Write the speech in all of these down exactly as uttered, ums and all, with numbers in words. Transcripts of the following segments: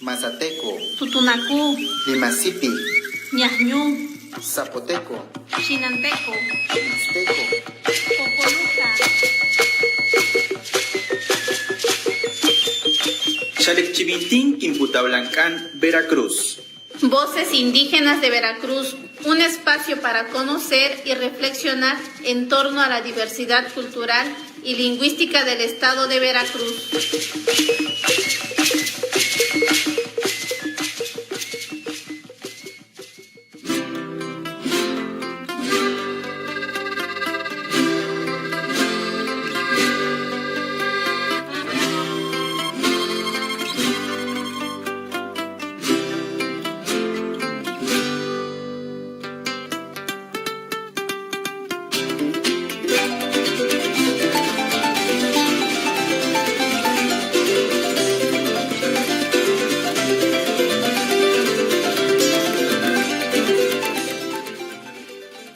Mazateco, Tutunaku, Limasipi, Ñajñu, Zapoteco, Chinanteco, Mixteco, Popoluca. Xalek chivintin kin putawlank'an Veracruz. Voces Indígenas de Veracruz, un espacio para conocer y reflexionar en torno a la diversidad cultural y lingüística del estado de Veracruz.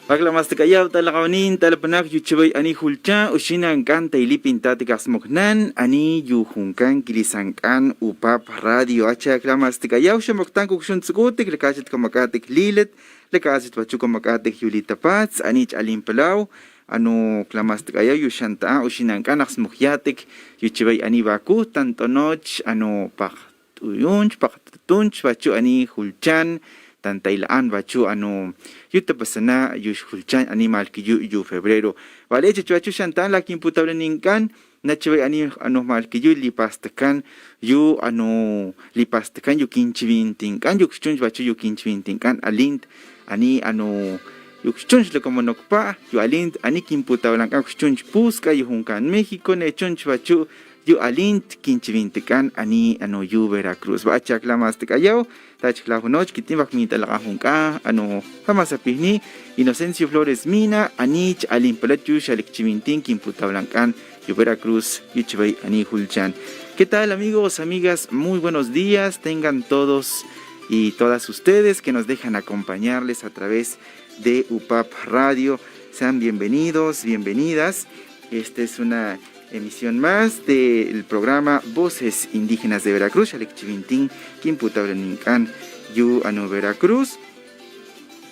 Aklamastakayaw talakgawnin talapanak yu chiway ani julchan, uxinank'an taylipintatik aksmuknan, ani yu junkan kilisank'an UPAP Radio. Acha aklamastakayaw xamuktan kukxun tsukutik, lakaxit kamak'atik lilat, lakaxit wachu kamak'atik yu litapats, ani ch'alimpalaw, anu klamastakayaw yu xanta'a, uxinank'an aksmukyatik, yu chiway ani waku, tantonoch, anu pak tuyunch, pakgatunch, wachu ani julchan, tantayla'an, wachu anu yu tapasana, yu xjulchan ani malhkiyu yu febrero. Wali chach wachu xantan la kin putawlanink'an, na chiway ani anu malhkiyu lipastakan, yu anu lipastakan yu kin chiwintink'an, yu kxchunch wachu yu kin chiwintink'an alint, ani anu yu kxchunch lakamunukpa, yu alint, ani kin putawlank'an kxchunch pusk'a yu junkan México, ne chunch wachu yu alint kin chiwintik'an ani anu yu Veracruz. Wa acha aklamastakayaw, tach klajunoch, kitin wa kminta lakgajunk'a anu jamasapijni Inocencio Flores Mina, ani ch'alimpalat yu xalek chiwintin kin putawlank'an yu Veracruz, yu chiway ani julchan. ¿Qué tal, amigos, amigas? Muy buenos días tengan todos y todas ustedes que nos dejan acompañarles a través de UPAP Radio. Sean bienvenidos, bienvenidas. Esta es una emisión más del programa Voces Indígenas de Veracruz, xalek chiwintin kin putawlanink'an yu anu Veracruz,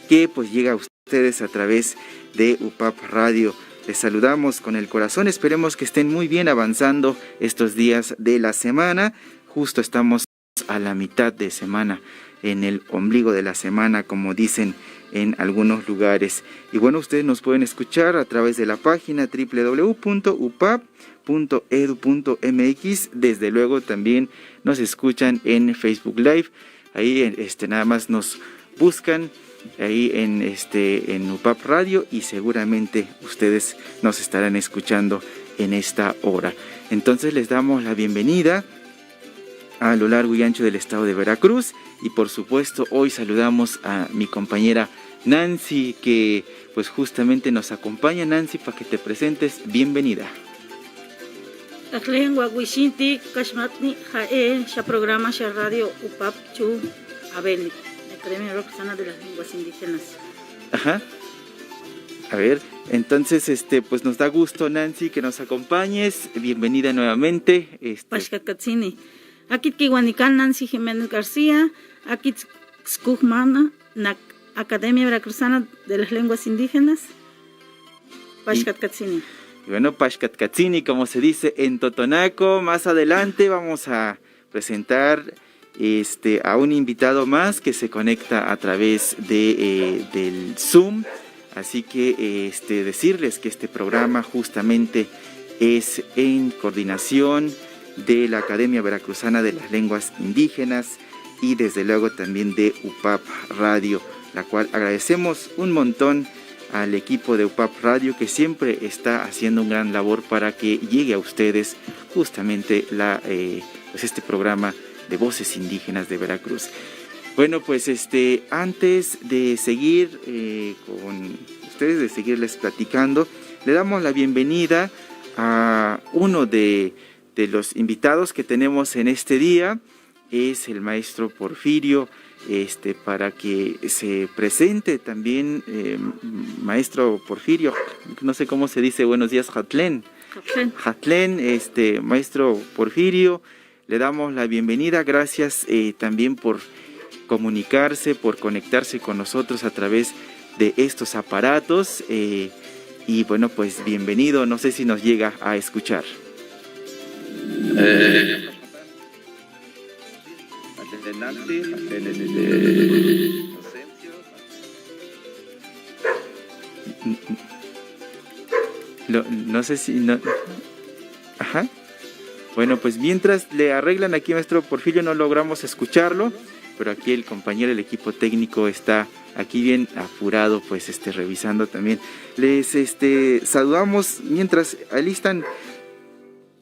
que pues llega a ustedes a través de UPAP Radio. Les saludamos con el corazón. Esperemos que estén muy bien avanzando estos días de la semana. Justo estamos a la mitad de semana, en el ombligo de la semana, como dicen en algunos lugares. Y bueno, ustedes nos pueden escuchar a través de la página triple w punto upap punto edu punto mx. Desde luego también nos escuchan en Facebook Live. Ahí, este, nada más nos buscan ahí en, este, en UPAP Radio y seguramente ustedes nos estarán escuchando en esta hora. Entonces les damos la bienvenida a lo largo y ancho del estado de Veracruz. Y por supuesto, hoy saludamos a mi compañera Nancy, que pues justamente nos acompaña. Nancy, para que te presentes, bienvenida. Aklen wa wixinti kaxmatni ja'e xa programa xa radio UPAP chu Abel, la Academia Veracruzana de las Lenguas Indígenas. Ajá. A ver, entonces, este, pues nos da gusto, Nancy, que nos acompañes. Bienvenida nuevamente. Este, Paxkat katsini. Akit kiwanikan Nancy Jiménez García, akit skujmana nak Academia Veracruzana de las Lenguas Indígenas. Paxkat katsini. Y bueno, Paxkat katsini, como se dice en totonaco. Más adelante vamos a presentar, este, a un invitado más que se conecta a través de, eh, del Zoom. Así que, este, decirles que este programa justamente es en coordinación de la Academia Veracruzana de las Lenguas Indígenas y desde luego también de UPAP Radio, la cual agradecemos un montón al equipo de UPAP Radio, que siempre está haciendo un gran labor para que llegue a ustedes justamente la, eh, pues, este programa de Voces Indígenas de Veracruz. Bueno, pues, este, antes de seguir, eh, con ustedes, de seguirles platicando, le damos la bienvenida a uno de, de los invitados que tenemos en este día. Es el maestro Porfirio, este, para que se presente también, eh, maestro Porfirio, no sé cómo se dice, buenos días, Jatlén. Jatlén. Jatlén, este, maestro Porfirio, Le damos la bienvenida, gracias, eh, también por comunicarse, por conectarse con nosotros a través de estos aparatos, eh, y bueno, pues bienvenido, no sé si nos llega a escuchar. Eh, Lo- no sé si... No, ajá. Bueno, pues mientras le arreglan aquí, maestro Porfirio, no logramos escucharlo, pero aquí el compañero del equipo técnico está aquí bien apurado, pues, este, revisando también. Les, este, saludamos mientras alistan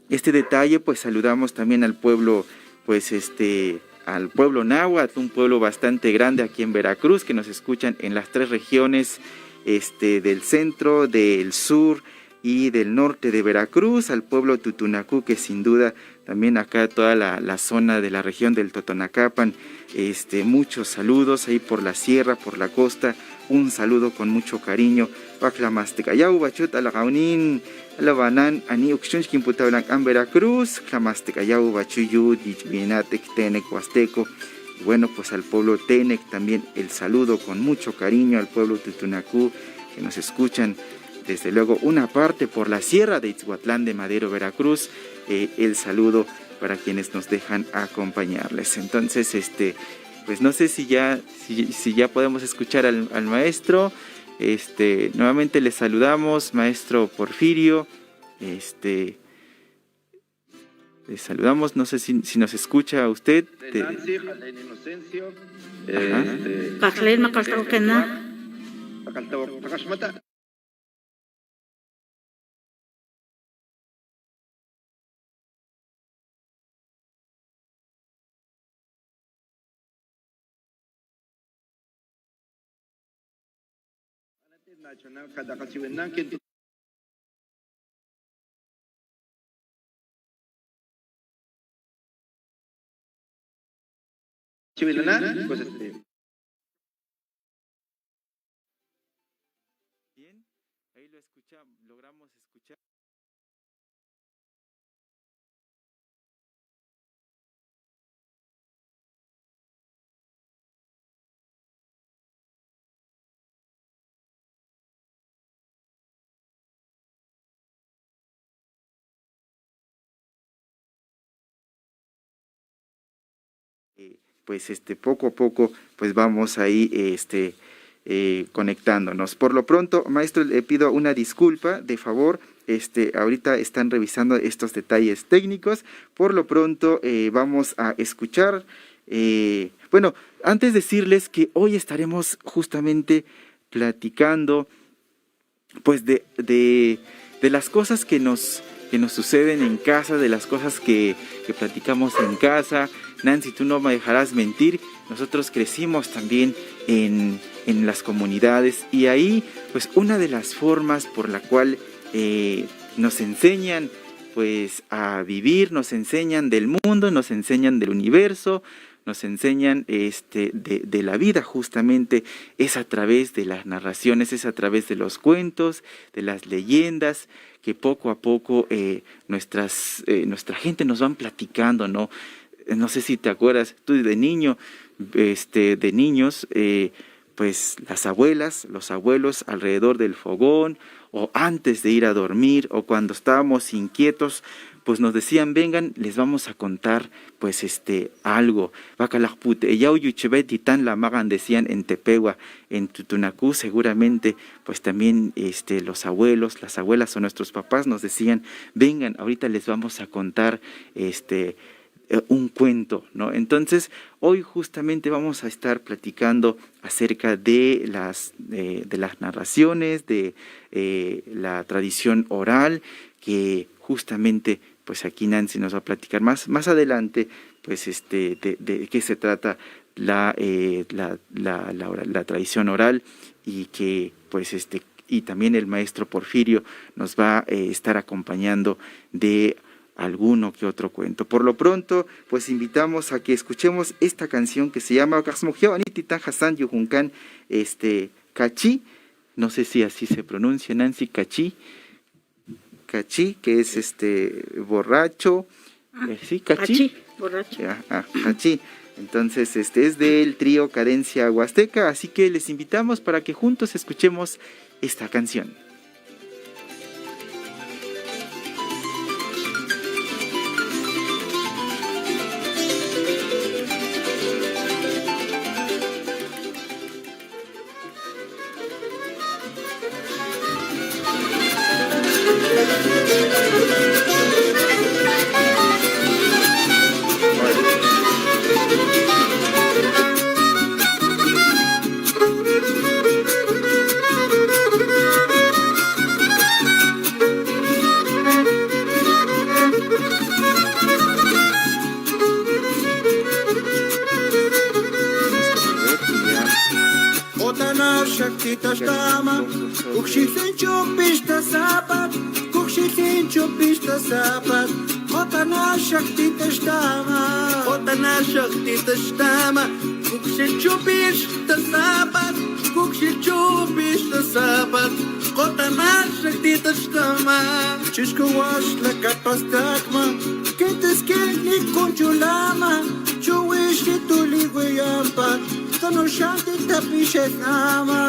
este detalle, pues, saludamos también al pueblo, pues, este, al pueblo náhuatl, un pueblo bastante grande aquí en Veracruz, que nos escuchan en las tres regiones, este, del centro, del sur y del norte de Veracruz, al pueblo Tutunacú, que sin duda también acá toda la, la zona de la región del Totonacapan, este, muchos saludos ahí por la sierra, por la costa, un saludo con mucho cariño. Wa klamast'k'ayaw wachu t'alakawnin, lawanan, ani ukchunch kin putawlank'an Veracruz, klamast'k'ayaw wachu yut yich'binat ek Tenec Huasteco. Bueno, pues al pueblo Tenec también el saludo con mucho cariño, al pueblo Tutunacú, que nos escuchan desde luego una parte por la sierra de Itzhuatlán de Madero, Veracruz, eh, el saludo para quienes nos dejan acompañarles. Entonces, este, pues no sé si ya, si, si ya podemos escuchar al, al maestro. Este, nuevamente le saludamos, maestro Porfirio. Este, le saludamos, no sé si, si nos escucha usted. De Te- Nancy, Jalén Inocencio, Ajá. Este, Kajlel, makaltaw kena. Makaltaw, makaltaw. Pues, este, bien, ahí lo escuchamos, logramos escuchar. Eh, pues, este, poco a poco, pues, vamos ahí, este, eh, conectándonos. Por lo pronto, maestro, le pido una disculpa, de favor. Este, ahorita están revisando estos detalles técnicos. Por lo pronto, eh, vamos a escuchar, eh, bueno, antes decirles que hoy estaremos justamente platicando, pues, de, de, de las cosas que nos, que nos suceden en casa, de las cosas que, que platicamos en casa. Nancy, tú no me dejarás mentir, nosotros crecimos también en, en las comunidades, y ahí, pues, una de las formas por la cual, eh, nos enseñan, pues, a vivir, nos enseñan del mundo, nos enseñan del universo, nos enseñan, este, de, de la vida, justamente es a través de las narraciones, es a través de los cuentos, de las leyendas, que poco a poco, eh, nuestras, eh, nuestra gente nos van platicando, ¿no? No sé si te acuerdas, tú de niño, este, de niños, eh, pues, las abuelas, los abuelos alrededor del fogón, o antes de ir a dormir, o cuando estábamos inquietos, pues, nos decían: "Vengan, les vamos a contar, pues, este, algo". Wa kalakgput'eyaw yu chiwet titan la makgan, decían en Tepewa, en Tutunacú, seguramente, pues, también, este, los abuelos, las abuelas o nuestros papás nos decían: "Vengan, ahorita les vamos a contar, este, eh, un cuento", ¿no? Entonces, hoy justamente vamos a estar platicando acerca de las, eh, de las narraciones, de, eh, la tradición oral, que justamente, pues, aquí Nancy nos va a platicar más, más adelante, pues, este, de, de qué se trata la, eh, la, la, la ora-, la tradición oral, y que, pues, este, y también el maestro Porfirio nos va, eh, estar acompañando de alguno que otro cuento. Por lo pronto, pues, invitamos a que escuchemos esta canción que se llama Kaxsmukyaw Anit Titan Hasan Yujunkan, este, Kachi. No sé si así se pronuncia, Nancy, Kachi. Kachi, que es, este, borracho, Eh, sí, Cachi. Cachi, borracho. Ya, ah, Cachi. Entonces, este es del trío Cadencia Huasteca, así que les invitamos para que juntos escuchemos esta canción. K'otanaxak titaxtama, kukxilhinchu pixtasapat, kukxilhinchu pixtasapat. K'otanaxak titaxtama, k'otanaxak titaxtama, kukxilchu pixtasapat, kukxilchu pixtasapat. K'otanaxak titaxtama. Chixkuwax lakapastakma, kintaskin nikun chulama, chuwix litu liwiyampat, tanu xanti tapixelnama.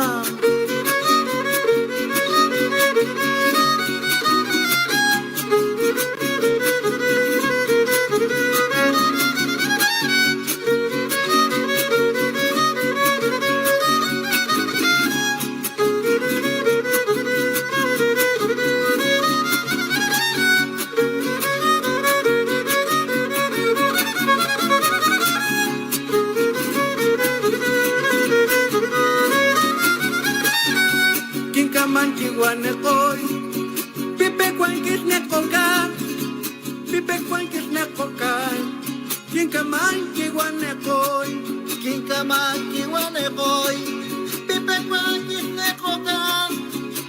Kinkaman kiwanikgoy, pipekwan kilnikgokan, pipekwan kilnikgokan. Kinkaman kiwanikgoy, kinkaman kiwanikgoy, pipekwan kilnikgokan,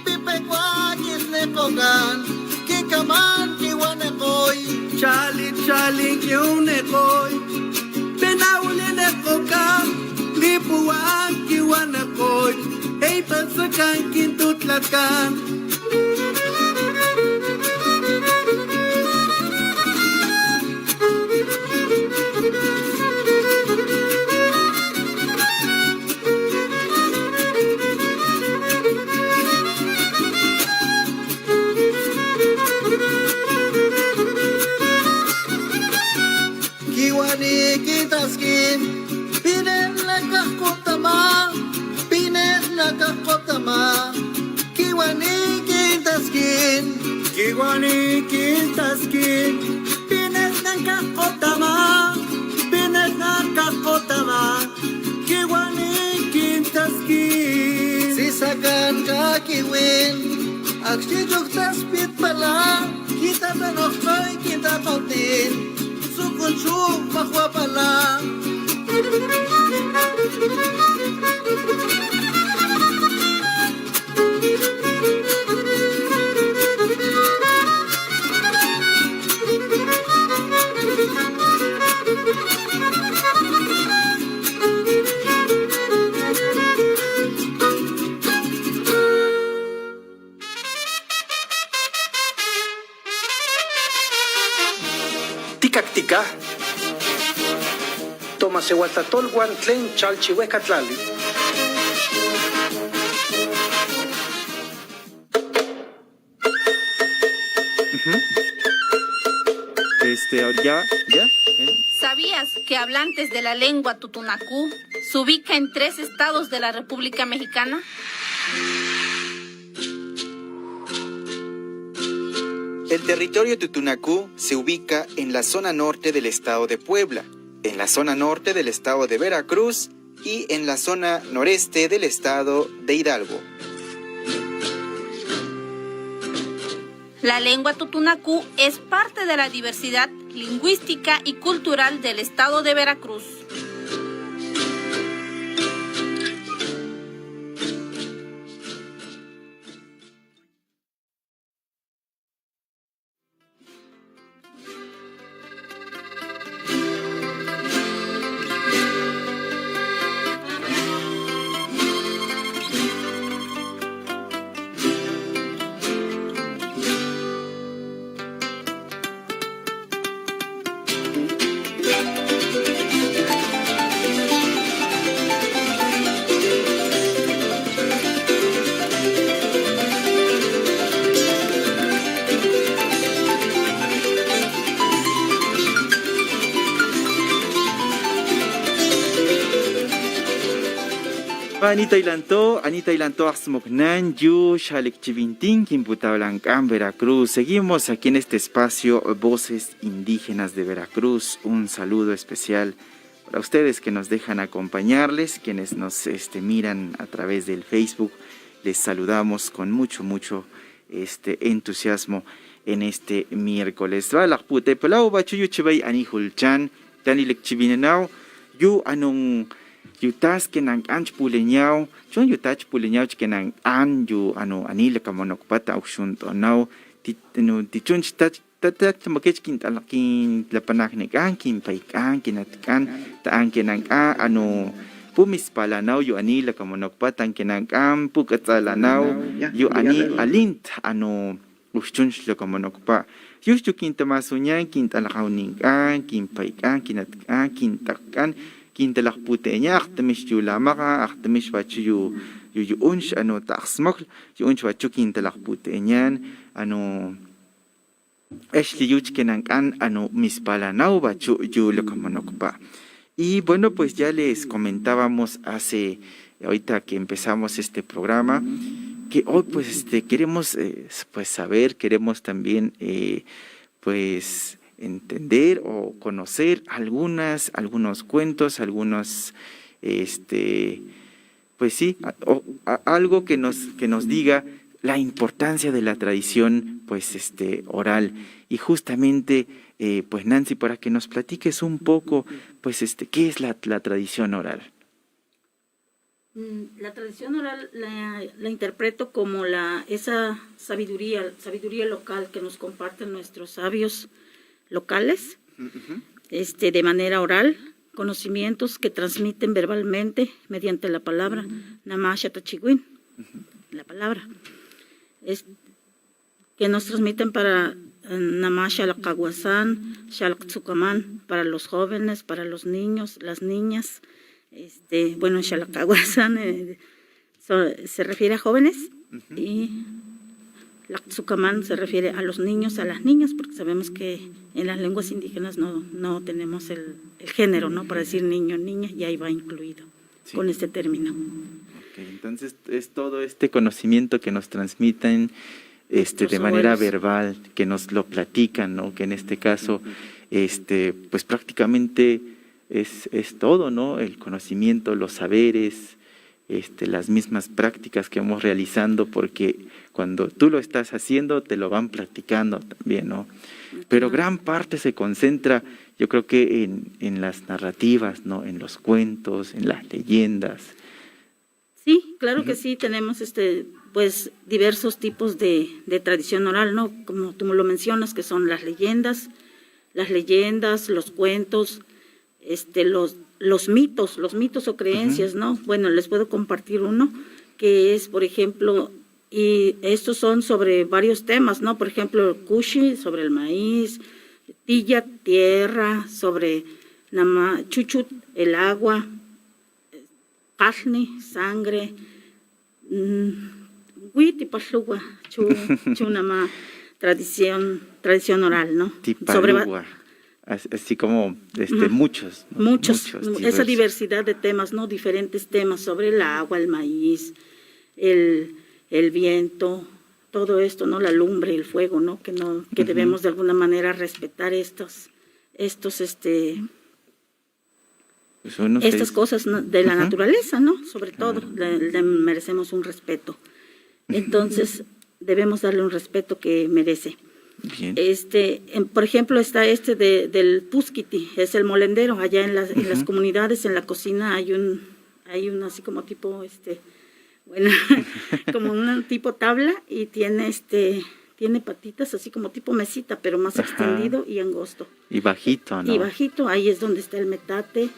pipekwan kilnikgokan. Kinkaman kiwanikgoy, chali chali kiwanikgoy, pinawlinikgokan, lipuwan kiwanikgoy, ey patsakan kintutlatkan. Kiwanik kintaskin, pinet nakajkgotama, pinet nakajkgotama. Kiwanik kintaskin, kiwanik kintaskin, pinet nakajkgotama, pinet nakajkgotama. Kiwanik kintaskin. Sisakan kakiwin, akxni chuk taspitpala, kintatanojtay kintakgotin, sukunchu majwapala. Tikaktika. Tomasewalh tatolwan tlen chalchiwejkatlali. Ujú. Este, ahora ya, ya, eh. ¿Sabías que hablantes de la lengua tutunacú se ubica en tres estados de la República Mexicana? El territorio tutunacú se ubica en la zona norte del estado de Puebla, en la zona norte del estado de Veracruz y en la zona noreste del estado de Hidalgo. La lengua tutunacú es parte de la diversidad lingüística y cultural del estado de Veracruz. Anita Ilanto, Anita Ilanto, aksmoknan yu xalikchivintin kin putawlank'an Veracruz. Seguimos aquí en este espacio, Voces Indígenas de Veracruz. Un saludo especial para ustedes que nos dejan acompañarles, quienes nos, este, miran a través del Facebook. Les saludamos con mucho, mucho, este, entusiasmo en este miércoles. Walakgputepalaw, wachu yu chiway ani julchan, tani lakchiwinanaw, yu anu, yu taskinank'an chpulinyaw, chun yu ta chpulinyaw chkinank'an, yu anu ani lakamanukpat, ukxunt'onaw, ti, anu, ti chun chta, ta, ta, ta makich kin t'ala, kin lapanaknik'an, kin payk'an, kin atk'an, ta ankinank'an, anu, pumispalanaw, yu ani lakamanukpat, ankinank'an, puk'atsalanaw, yu ani alint, anu, Ux chun xlakamanukpa. Yux yu kin tamasuniyan, kin t'alakgawnink'an, kin payk'an, kin atk'an, kin takk'an, kin talakgpute'eyan, akgtumix yu lamakga, akgtumix wachu yu, yu, yu'unx, anu, ta'aksmokl, yu'unx wachu kin talakgpute'eyan, anu, exli yu chkinank'an, anu, mispalanaw wachu yu lakamanukpa. Y bueno, pues ya les comentábamos hace, ahorita que empezamos este programa, que hoy, pues, este, queremos, eh, s-, pues, saber, queremos también, eh, pues, entender o conocer algunas, algunos cuentos, algunos, este, pues sí, a-, o, a-, algo que nos, que nos diga la importancia de la tradición, pues, este, oral. Y justamente, eh, pues, Nancy, para que nos platiques un poco, pues, este, ¿qué es la, la tradición oral? Mm, la tradición oral la, la interpreto como la, esa sabiduría, sabiduría local que nos comparten nuestros sabios locales, este, de manera oral, conocimientos que transmiten verbalmente mediante la palabra, namasha tachiwin, la palabra. Es, que nos transmiten para, eh, namasha la kawasan, sha la tsukaman, para los jóvenes, para los niños, las niñas, este, bueno, sha la kawasan, eh, so-, se refiere a jóvenes, y Laktsukaman se refiere a los niños, a las niñas, porque sabemos que en las lenguas indígenas no, no tenemos el, el género, ¿no? Para decir niño, niña, ya iba incluido con este término. Ok, entonces es todo este conocimiento que nos transmiten, este, de manera verbal, que nos lo platican, ¿no? Que en este caso, este, pues prácticamente es, es todo, ¿no? El conocimiento, los saberes, este, las mismas prácticas que vamos realizando, porque cuando tú lo estás haciendo, te lo van practicando también, ¿no? Pero gran parte se concentra, yo creo que en, en las narrativas, ¿no? En los cuentos, en las leyendas. Sí, claro que sí, tenemos, este, pues, diversos tipos de, de tradición oral, ¿no? Como tú lo mencionas, que son las leyendas, las leyendas, los cuentos, este, los, los mitos, los mitos o creencias, ¿no? Bueno, les puedo compartir uno que es, por ejemplo, y estos son sobre varios temas, ¿no? Por ejemplo, el kushi, sobre el maíz, tiyat, tierra, sobre nama, chuchut, el agua, kalni, sangre, mm, witi paluwa, chu, chu nama tradición, tradición oral, ¿no? Sobre va- Tipaluwa. As-, así como, este, muchos, ¿no? Muchos, muchos, esa diversidad de temas, ¿no? Diferentes temas sobre el agua, el maíz, el, el viento, todo esto, ¿no? La lumbre, el fuego, ¿no? Que no, que debemos de alguna manera respetar estos, estos, este, Pues bueno, estas cosas, ¿no? De la naturaleza, ¿no? Sobre todo, le, le merecemos un respeto. Entonces, debemos darle un respeto que merece. Bien. Este, em, por ejemplo, está este de, del puskiti, es el molendero. Allá en las, en las comunidades, en la cocina, hay un, hay un así como tipo, este, bueno, como un tipo tabla y tiene, este, tiene patitas así como tipo mesita, pero más extendido y angosto. Y bajito, ¿no? Y bajito, ahí es donde está el metate,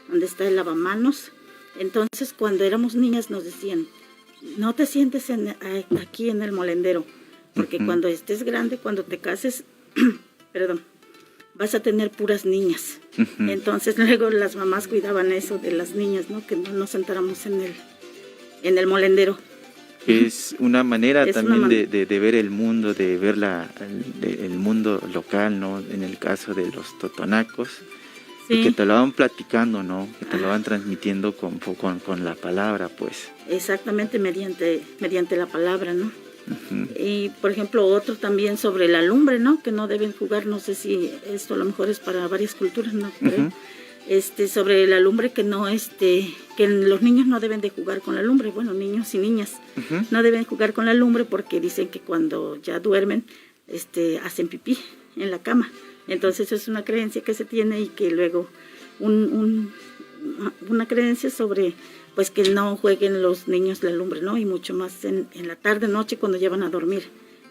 donde está el lavamanos. Entonces, cuando éramos niñas nos decían, "No te sientes en, a-, aquí en el molendero, porque cuando estés grande, cuando te cases, perdón, vas a tener puras niñas". Entonces, luego las mamás cuidaban eso de las niñas, ¿no? Que no nos sentáramos en el, en el molendero. Es una manera también de, de, de ver el mundo, de ver la, el, el mundo local, ¿no? En el caso de los totonacos. Y que te lo van platicando, ¿no? Que te lo van transmitiendo con, con, con la palabra, pues. Exactamente, mediante, mediante la palabra, ¿no? Y, por ejemplo, otro también sobre la lumbre, ¿no? Que no deben jugar, no sé si esto a lo mejor es para varias culturas, no creo. Este, sobre la lumbre que no, este, que los niños no deben de jugar con la lumbre, bueno, niños y niñas no deben jugar con la lumbre porque dicen que cuando ya duermen, este, hacen pipí en la cama. Entonces es una creencia que se tiene y que luego un, un, una creencia sobre, pues, que no jueguen los niños la lumbre, ¿no? Y mucho más en, en la tarde, noche, cuando ya van a dormir.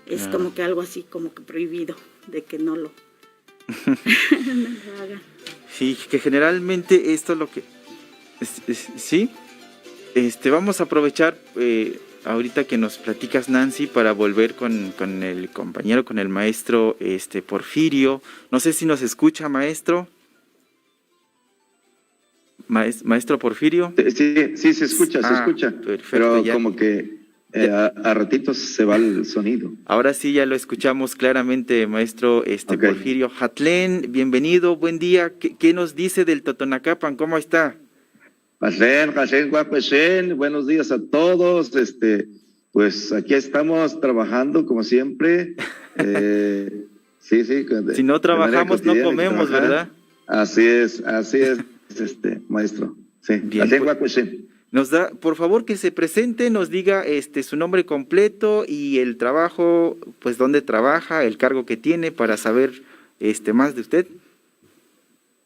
Es como que algo así, como que prohibido, de que no lo, no lo hagan. Sí, que generalmente esto es lo que, es- es- sí, este, vamos a aprovechar eh, ahorita que nos platicas, Nancy, para volver con, con el compañero, con el maestro, este, Porfirio. No sé si nos escucha, maestro. Maes- maestro Porfirio. Sí, sí, sí, se escucha, se Ah, escucha. Perfecto, pero ya. Como que eh, a, a ratitos se va el sonido. Ahora sí ya lo escuchamos claramente, maestro, este, Ok. Porfirio. Hatlen, bienvenido, buen día. ¿Qué, qué nos dice del Totonacapan? ¿Cómo está? Kashen, kashen, guapo, kashen. Buenos días a todos. Este, pues aquí estamos trabajando como siempre. Eh, sí, sí, de- Si no de manera trabajamos, no cotidiana hay que comemos, trabajar. ¿Verdad? Así es, así es, este, maestro. Sí, Bien, así es, pues, guapo, kashen. Nos da, por favor, que se presente, nos diga, este, su nombre completo y el trabajo, pues, dónde trabaja, el cargo que tiene, para saber, este, más de usted.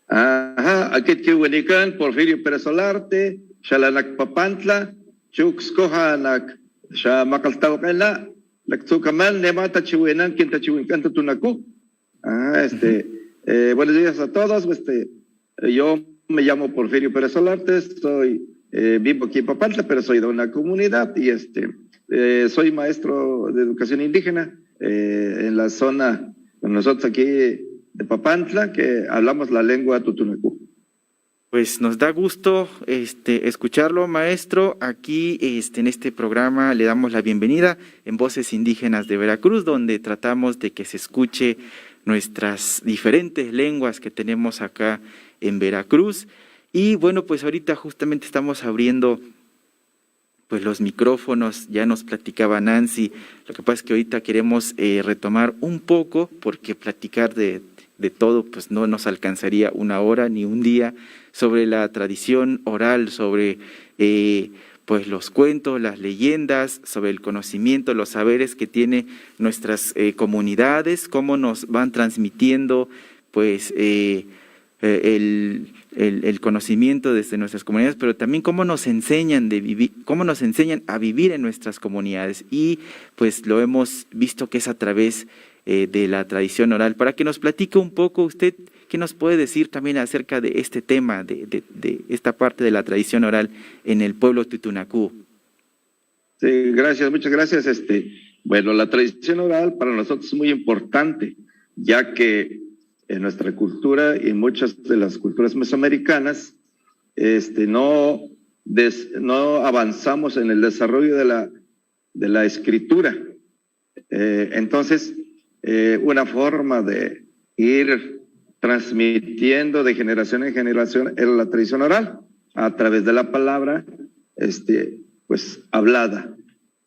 Ajá, akit kiwanikan Porfirio Pérez Olarte, xalanak Papantla, chuk skoja nak xa makgalhtawakgena, laktsukaman nema tachiwinan kintachiwinkan Tutunaku. Ah, este, eh, buenos días a todos. Este, yo me llamo Porfirio Pérez Olarte, soy, eh, vivo aquí en Papantla, pero soy de una comunidad y este, eh, soy maestro de educación indígena eh, en la zona, nosotros aquí de Papantla, que hablamos la lengua tutunacu. Pues nos da gusto, este, escucharlo, maestro, aquí, este, en este programa le damos la bienvenida en Voces Indígenas de Veracruz, donde tratamos de que se escuche nuestras diferentes lenguas que tenemos acá en Veracruz. Y bueno, pues ahorita justamente estamos abriendo pues los micrófonos, ya nos platicaba Nancy. Lo que pasa es que ahorita queremos eh, retomar un poco, porque platicar de, de todo, pues no nos alcanzaría una hora ni un día sobre la tradición oral, sobre eh, pues los cuentos, las leyendas, sobre el conocimiento, los saberes que tiene nuestras eh, comunidades, cómo nos van transmitiendo pues eh, eh, el, el, el conocimiento desde nuestras comunidades, pero también cómo nos enseñan de vivir, cómo nos enseñan a vivir en nuestras comunidades. Y pues lo hemos visto que es a través eh, de la tradición oral. Para que nos platique un poco usted, ¿qué nos puede decir también acerca de este tema, de, de, de esta parte de la tradición oral en el pueblo Tutunacú? Sí, gracias, muchas gracias. Este, bueno, la tradición oral para nosotros es muy importante, ya que en nuestra cultura y muchas de las culturas mesoamericanas, este, no, des- no avanzamos en el desarrollo de la, de la escritura. Eh, entonces, eh, una forma de ir transmitiendo de generación en generación es la tradición oral, a través de la palabra, este, pues, hablada,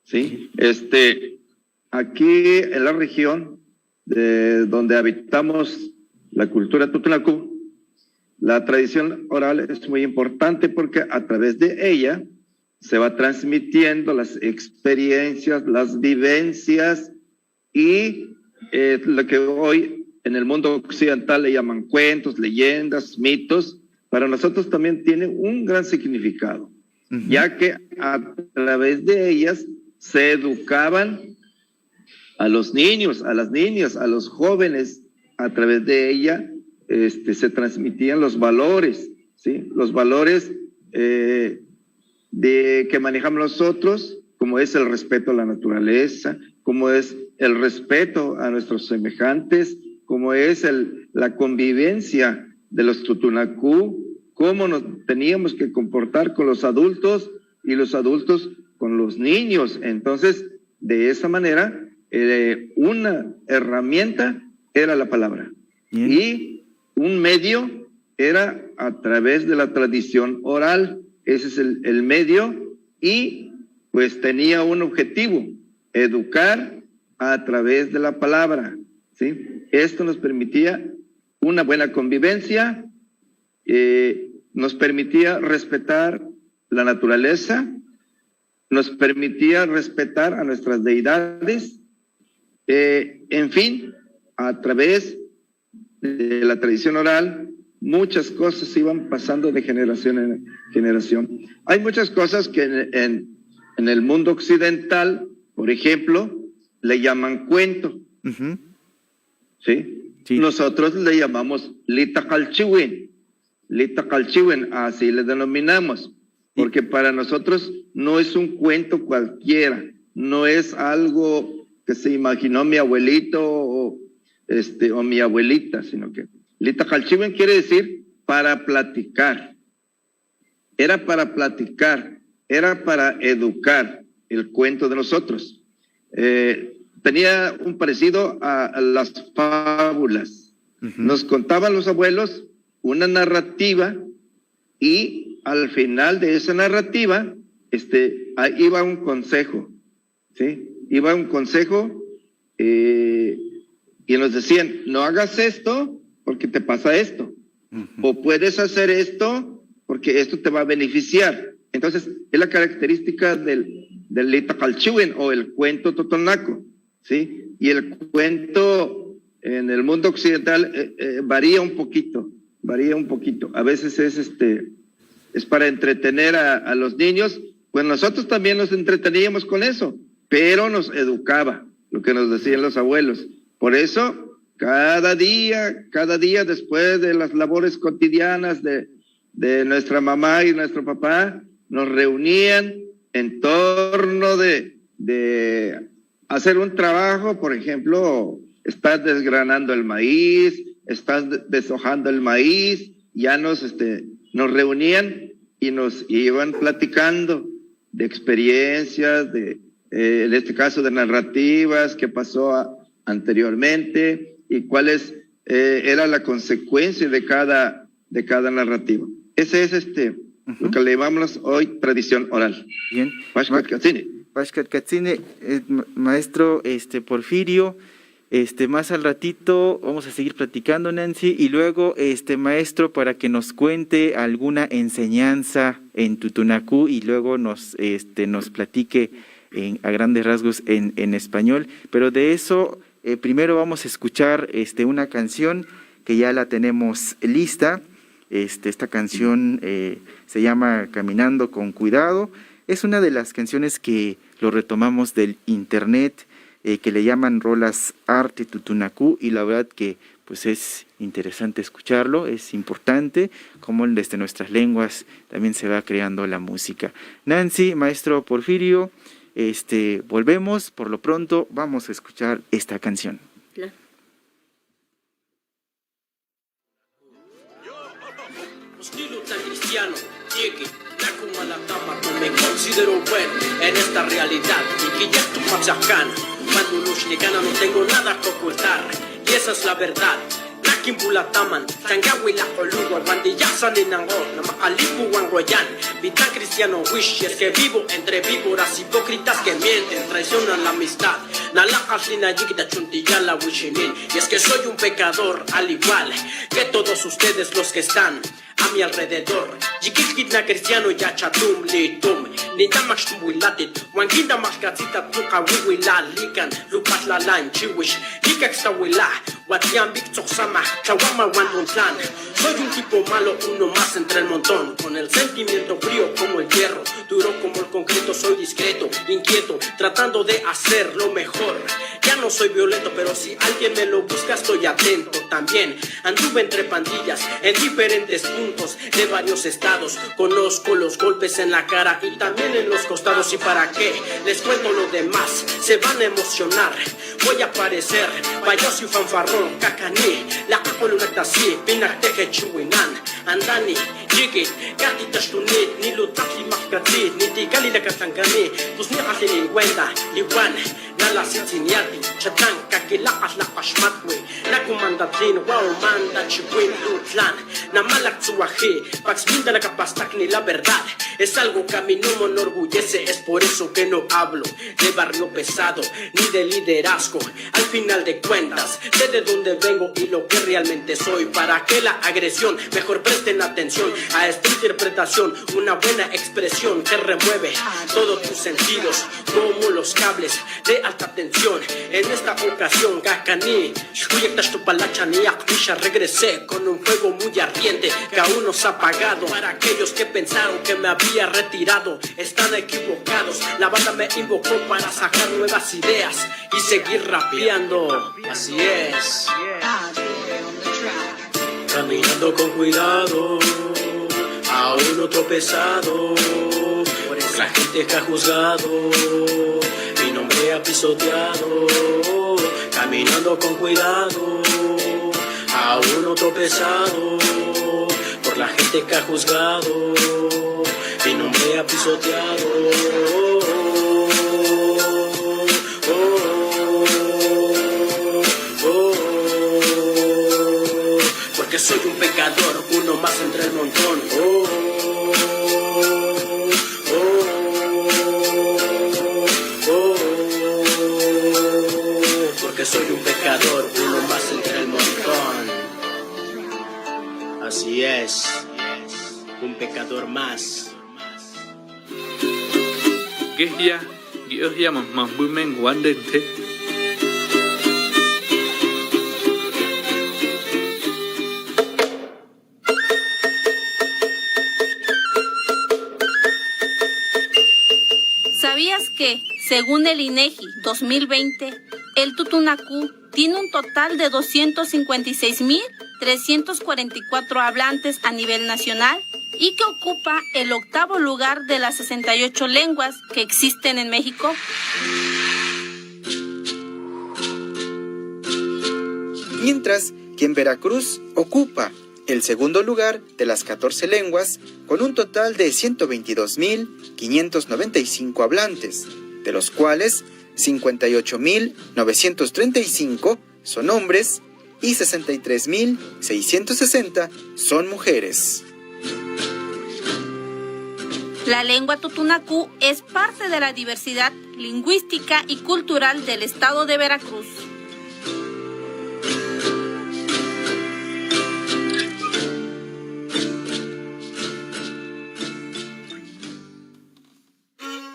¿sí? Este, aquí en la región de donde habitamos la cultura tutunacú, la tradición oral es muy importante porque a través de ella se va transmitiendo las experiencias, las vivencias y eh, lo que hoy en el mundo occidental le llaman cuentos, leyendas, mitos, para nosotros también tiene un gran significado, ya que a través de ellas se educaban a los niños, a las niñas, a los jóvenes, a través de ella este, se transmitían los valores, ¿sí? Los valores eh, de que manejamos nosotros, como es el respeto a la naturaleza, como es el respeto a nuestros semejantes, como es el, la convivencia de los tutunacú, cómo nos teníamos que comportar con los adultos y los adultos con los niños. Entonces, de esa manera, eh, una herramienta era la palabra. Bien. Y un medio era a través de la tradición oral. Ese es el, el medio y pues tenía un objetivo, educar a través de la palabra, ¿sí? Esto nos permitía una buena convivencia, eh, nos permitía respetar la naturaleza, nos permitía respetar a nuestras deidades, eh, en fin, a través de la tradición oral, muchas cosas iban pasando de generación en generación. Hay muchas cosas que en, en, en el mundo occidental, por ejemplo, le llaman cuento, Ujú. ¿sí? Sí. Nosotros le llamamos litakgalchiwin. Litakgalchiwin, así le denominamos, porque para nosotros no es un cuento cualquiera, no es algo que se imaginó mi abuelito o, este, o mi abuelita, sino que litakgalchiwin quiere decir para platicar. Era para platicar, era para educar el cuento de nosotros. Eh, tenía un parecido a, a las fábulas. Ujú. Nos contaban los abuelos una narrativa y al final de esa narrativa, este, ahí iba un consejo, ¿sí? Iba un consejo, eh, y nos decían, no hagas esto porque te pasa esto. Ujú. O puedes hacer esto porque esto te va a beneficiar. Entonces, es la característica del, del litakgalchiwin o el cuento totonaco, ¿sí? Y el cuento en el mundo occidental, eh, eh, varía un poquito, varía un poquito. A veces es, este, es para entretener a, a los niños, pues nosotros también nos entreteníamos con eso, pero nos educaba, lo que nos decían los abuelos. Por eso, cada día, cada día después de las labores cotidianas de, de nuestra mamá y nuestro papá, nos reunían en torno de, de hacer un trabajo, por ejemplo, estás desgranando el maíz, estás de-, deshojando el maíz, ya nos, este, nos reunían y nos iban platicando de experiencias, de, eh, en este caso, de narrativas que pasó a-, anteriormente y cuáles, eh, era la consecuencia de cada, de cada narrativa. Ese es, este, Ujú. lo que le llamamos hoy tradición oral. Bien. Paxkat Ma-, katsini. Paxkat katsini, eh, ma-, maestro, este, Porfirio, este, más al ratito vamos a seguir platicando, Nancy, y luego, este, maestro, para que nos cuente alguna enseñanza en tutunacú y luego nos, este, nos platique en, a grandes rasgos en, en español. Pero de eso, eh, primero vamos a escuchar, este, una canción que ya la tenemos lista. Este, esta canción, eh, se llama Caminando con Cuidado. Es una de las canciones que lo retomamos del internet, eh, que le llaman Rolas Arte Tutunacú, y la verdad que, pues, es interesante escucharlo, es importante cómo desde nuestras lenguas también se va creando la música. Nancy, maestro Porfirio, este, volvemos, por lo pronto vamos a escuchar esta canción. Claro. Cristiano, chiqui, naku malatamat, no me considero bueno en esta realidad. Y que ya tu mapsakana, cuando no shlikana, no tengo nada que ocultar. Y esa es la verdad. Nakin pulataman, tangawila oluwa, wandi ya saninango, namakalipu wangoyan. Vitan cristiano wish, y es que vivo entre víboras hipócritas que mienten, traicionan la amistad. Nalakgalhina yikit achuntiya la wishinin, y es que soy un pecador al igual que todos ustedes los que están a mi alrededor. Yikilhkit na cristiano ya chatum litum, ninta makxtumuwilatit, wan kinta makxkatsitat tu kawiwilalikan, lupalhlalan chiwix, nikakstawila, watiyan bik tsoksama, tlawama wan tuntlan. Soy un tipo malo, uno más entre el montón, con el sentimiento frío como el hierro, duro como el concreto, soy discreto, inquieto, tratando de hacer lo mejor. Ya no soy violento, pero si alguien me lo busca, estoy atento. También anduve entre pandillas en diferentes puntos de varios estados. Conozco los golpes en la cara y también en los costados. ¿Y para qué les cuento lo demás? Se van a emocionar. Voy a parecer payaso y fanfarrón, kakani, la kakolunatasi, pinakteje chiwinan. Andani, yikit, kati tashtunit, ni lutakli makatsi, ni tikali la katangani, pues ni asilin cuenta, igual, na la sitsiniati, chatan, kakila, la pashmatwi, la kuman Tatlin, wow, manta chiwin tu tlan. Namalak tsuwaji, pax minta la kapastakni la verdad. Es algo que a mí no me enorgullece, es por eso que no hablo de barrio pesado, ni de liderazgo. Al final de cuentas, sé de dónde vengo y lo que realmente soy. Para que la agresión, mejor presten atención a esta interpretación. Una buena expresión que remueve todos tus sentidos, como los cables de alta tensión. En esta ocasión, Gakani, Shkuyek Tashtupalachani, Akmisha, regresé con un fuego muy ardiente que aún no se ha apagado. Para aquellos que pensaron que me había retirado, están equivocados. La banda me invocó para sacar nuevas ideas y seguir rapeando. Así es. Caminando con cuidado, aún no tropezado, por esa gente que ha juzgado, mi nombre ha pisoteado. Caminando con cuidado, aún no tropezado, por la gente que ha juzgado, mi nombre ha pisoteado. Porque soy un pecador, uno más entre el montón. Oh, oh, oh, oh. Porque soy un pecador, uno más entre el montón. Así es, un pecador más. Gehya, gehya, mam, mam, bumen, wanden, te. ¿Sabías que, según el inegi dos mil veinte, el Tutunacú tiene un total de doscientos cincuenta y seis mil trescientos cuarenta y cuatro hablantes a nivel nacional y que ocupa el octavo lugar de las sesenta y ocho lenguas que existen en México? Mientras que en Veracruz ocupa el segundo lugar de las catorce lenguas, con un total de ciento veintidós mil quinientos noventa y cinco hablantes, de los cuales cincuenta y ocho mil novecientos treinta y cinco son hombres y sesenta y tres mil seiscientos sesenta son mujeres. La lengua tutunacú es parte de la diversidad lingüística y cultural del estado de Veracruz.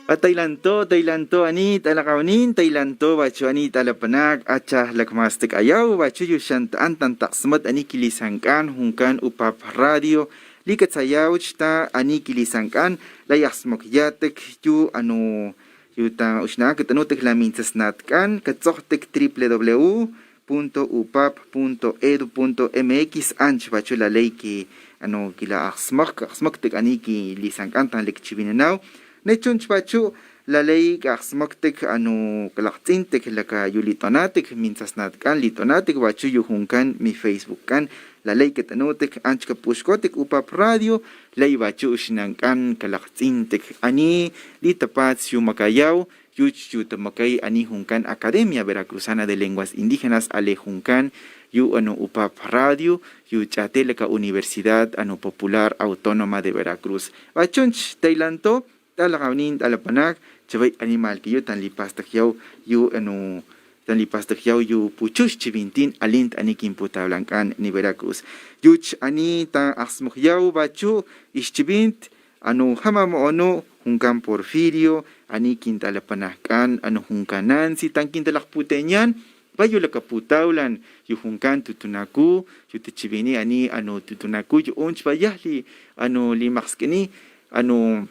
A taylanto, taylanto, ani talakgawnin, taylanto, wachu ani talapanak, acha lakmastak ayaw, wachu yu xan ta'an tan taksmat ani kilisankgan junkan Upap Radio, likatsayaw chta ani kilisankgan, lay aksmokyatak yu anu yu ta uxna katanutak la mintsasnatkgan, katsokgtak triple w punto upap punto edu punto mx, anch wachu la lay ki anu kila aksmok, aksmoktak ani kilisankgan tan lak chiwinanaw. Ne chunch wachu la lay ka aksmoktak anu kalakts'intak laka yu lit'onatak mintsasnatkgan lit'onatak wachu yu junkan mi Facebookkgan, la lay katanutak anch kapuxkotak Upap Radio, lay wachu uxnankgan kalakts'intak ani litapats yu makayaw, yuch yu tamakay ani junkan Academia Veracruzana de Lenguas Indígenas ale junkan yu anu Upap Radio, yu ch'ate laka Universidad anu Popular Autónoma de Veracruz. Wa chunch taylanto, talakgawnin talapanak, chaway animalkiyu tan lipastakyaw yu anu tan lipastakyaw yu puchux chiwintin alint ani kin putawlankgan ni Veracruz. Yuch ani ta aksmokyaw wachu ixchiwint anu jama mo'onu junkan Porfirio, ani kin talapanakkan anu junkan Nancy, tan kin talakgpute'enyaan wa yu lakaputawlan yu junkan Tutunaku, yu tachiwini ani anu Tutunaku yu'un chwa yaj li anu limakskini anu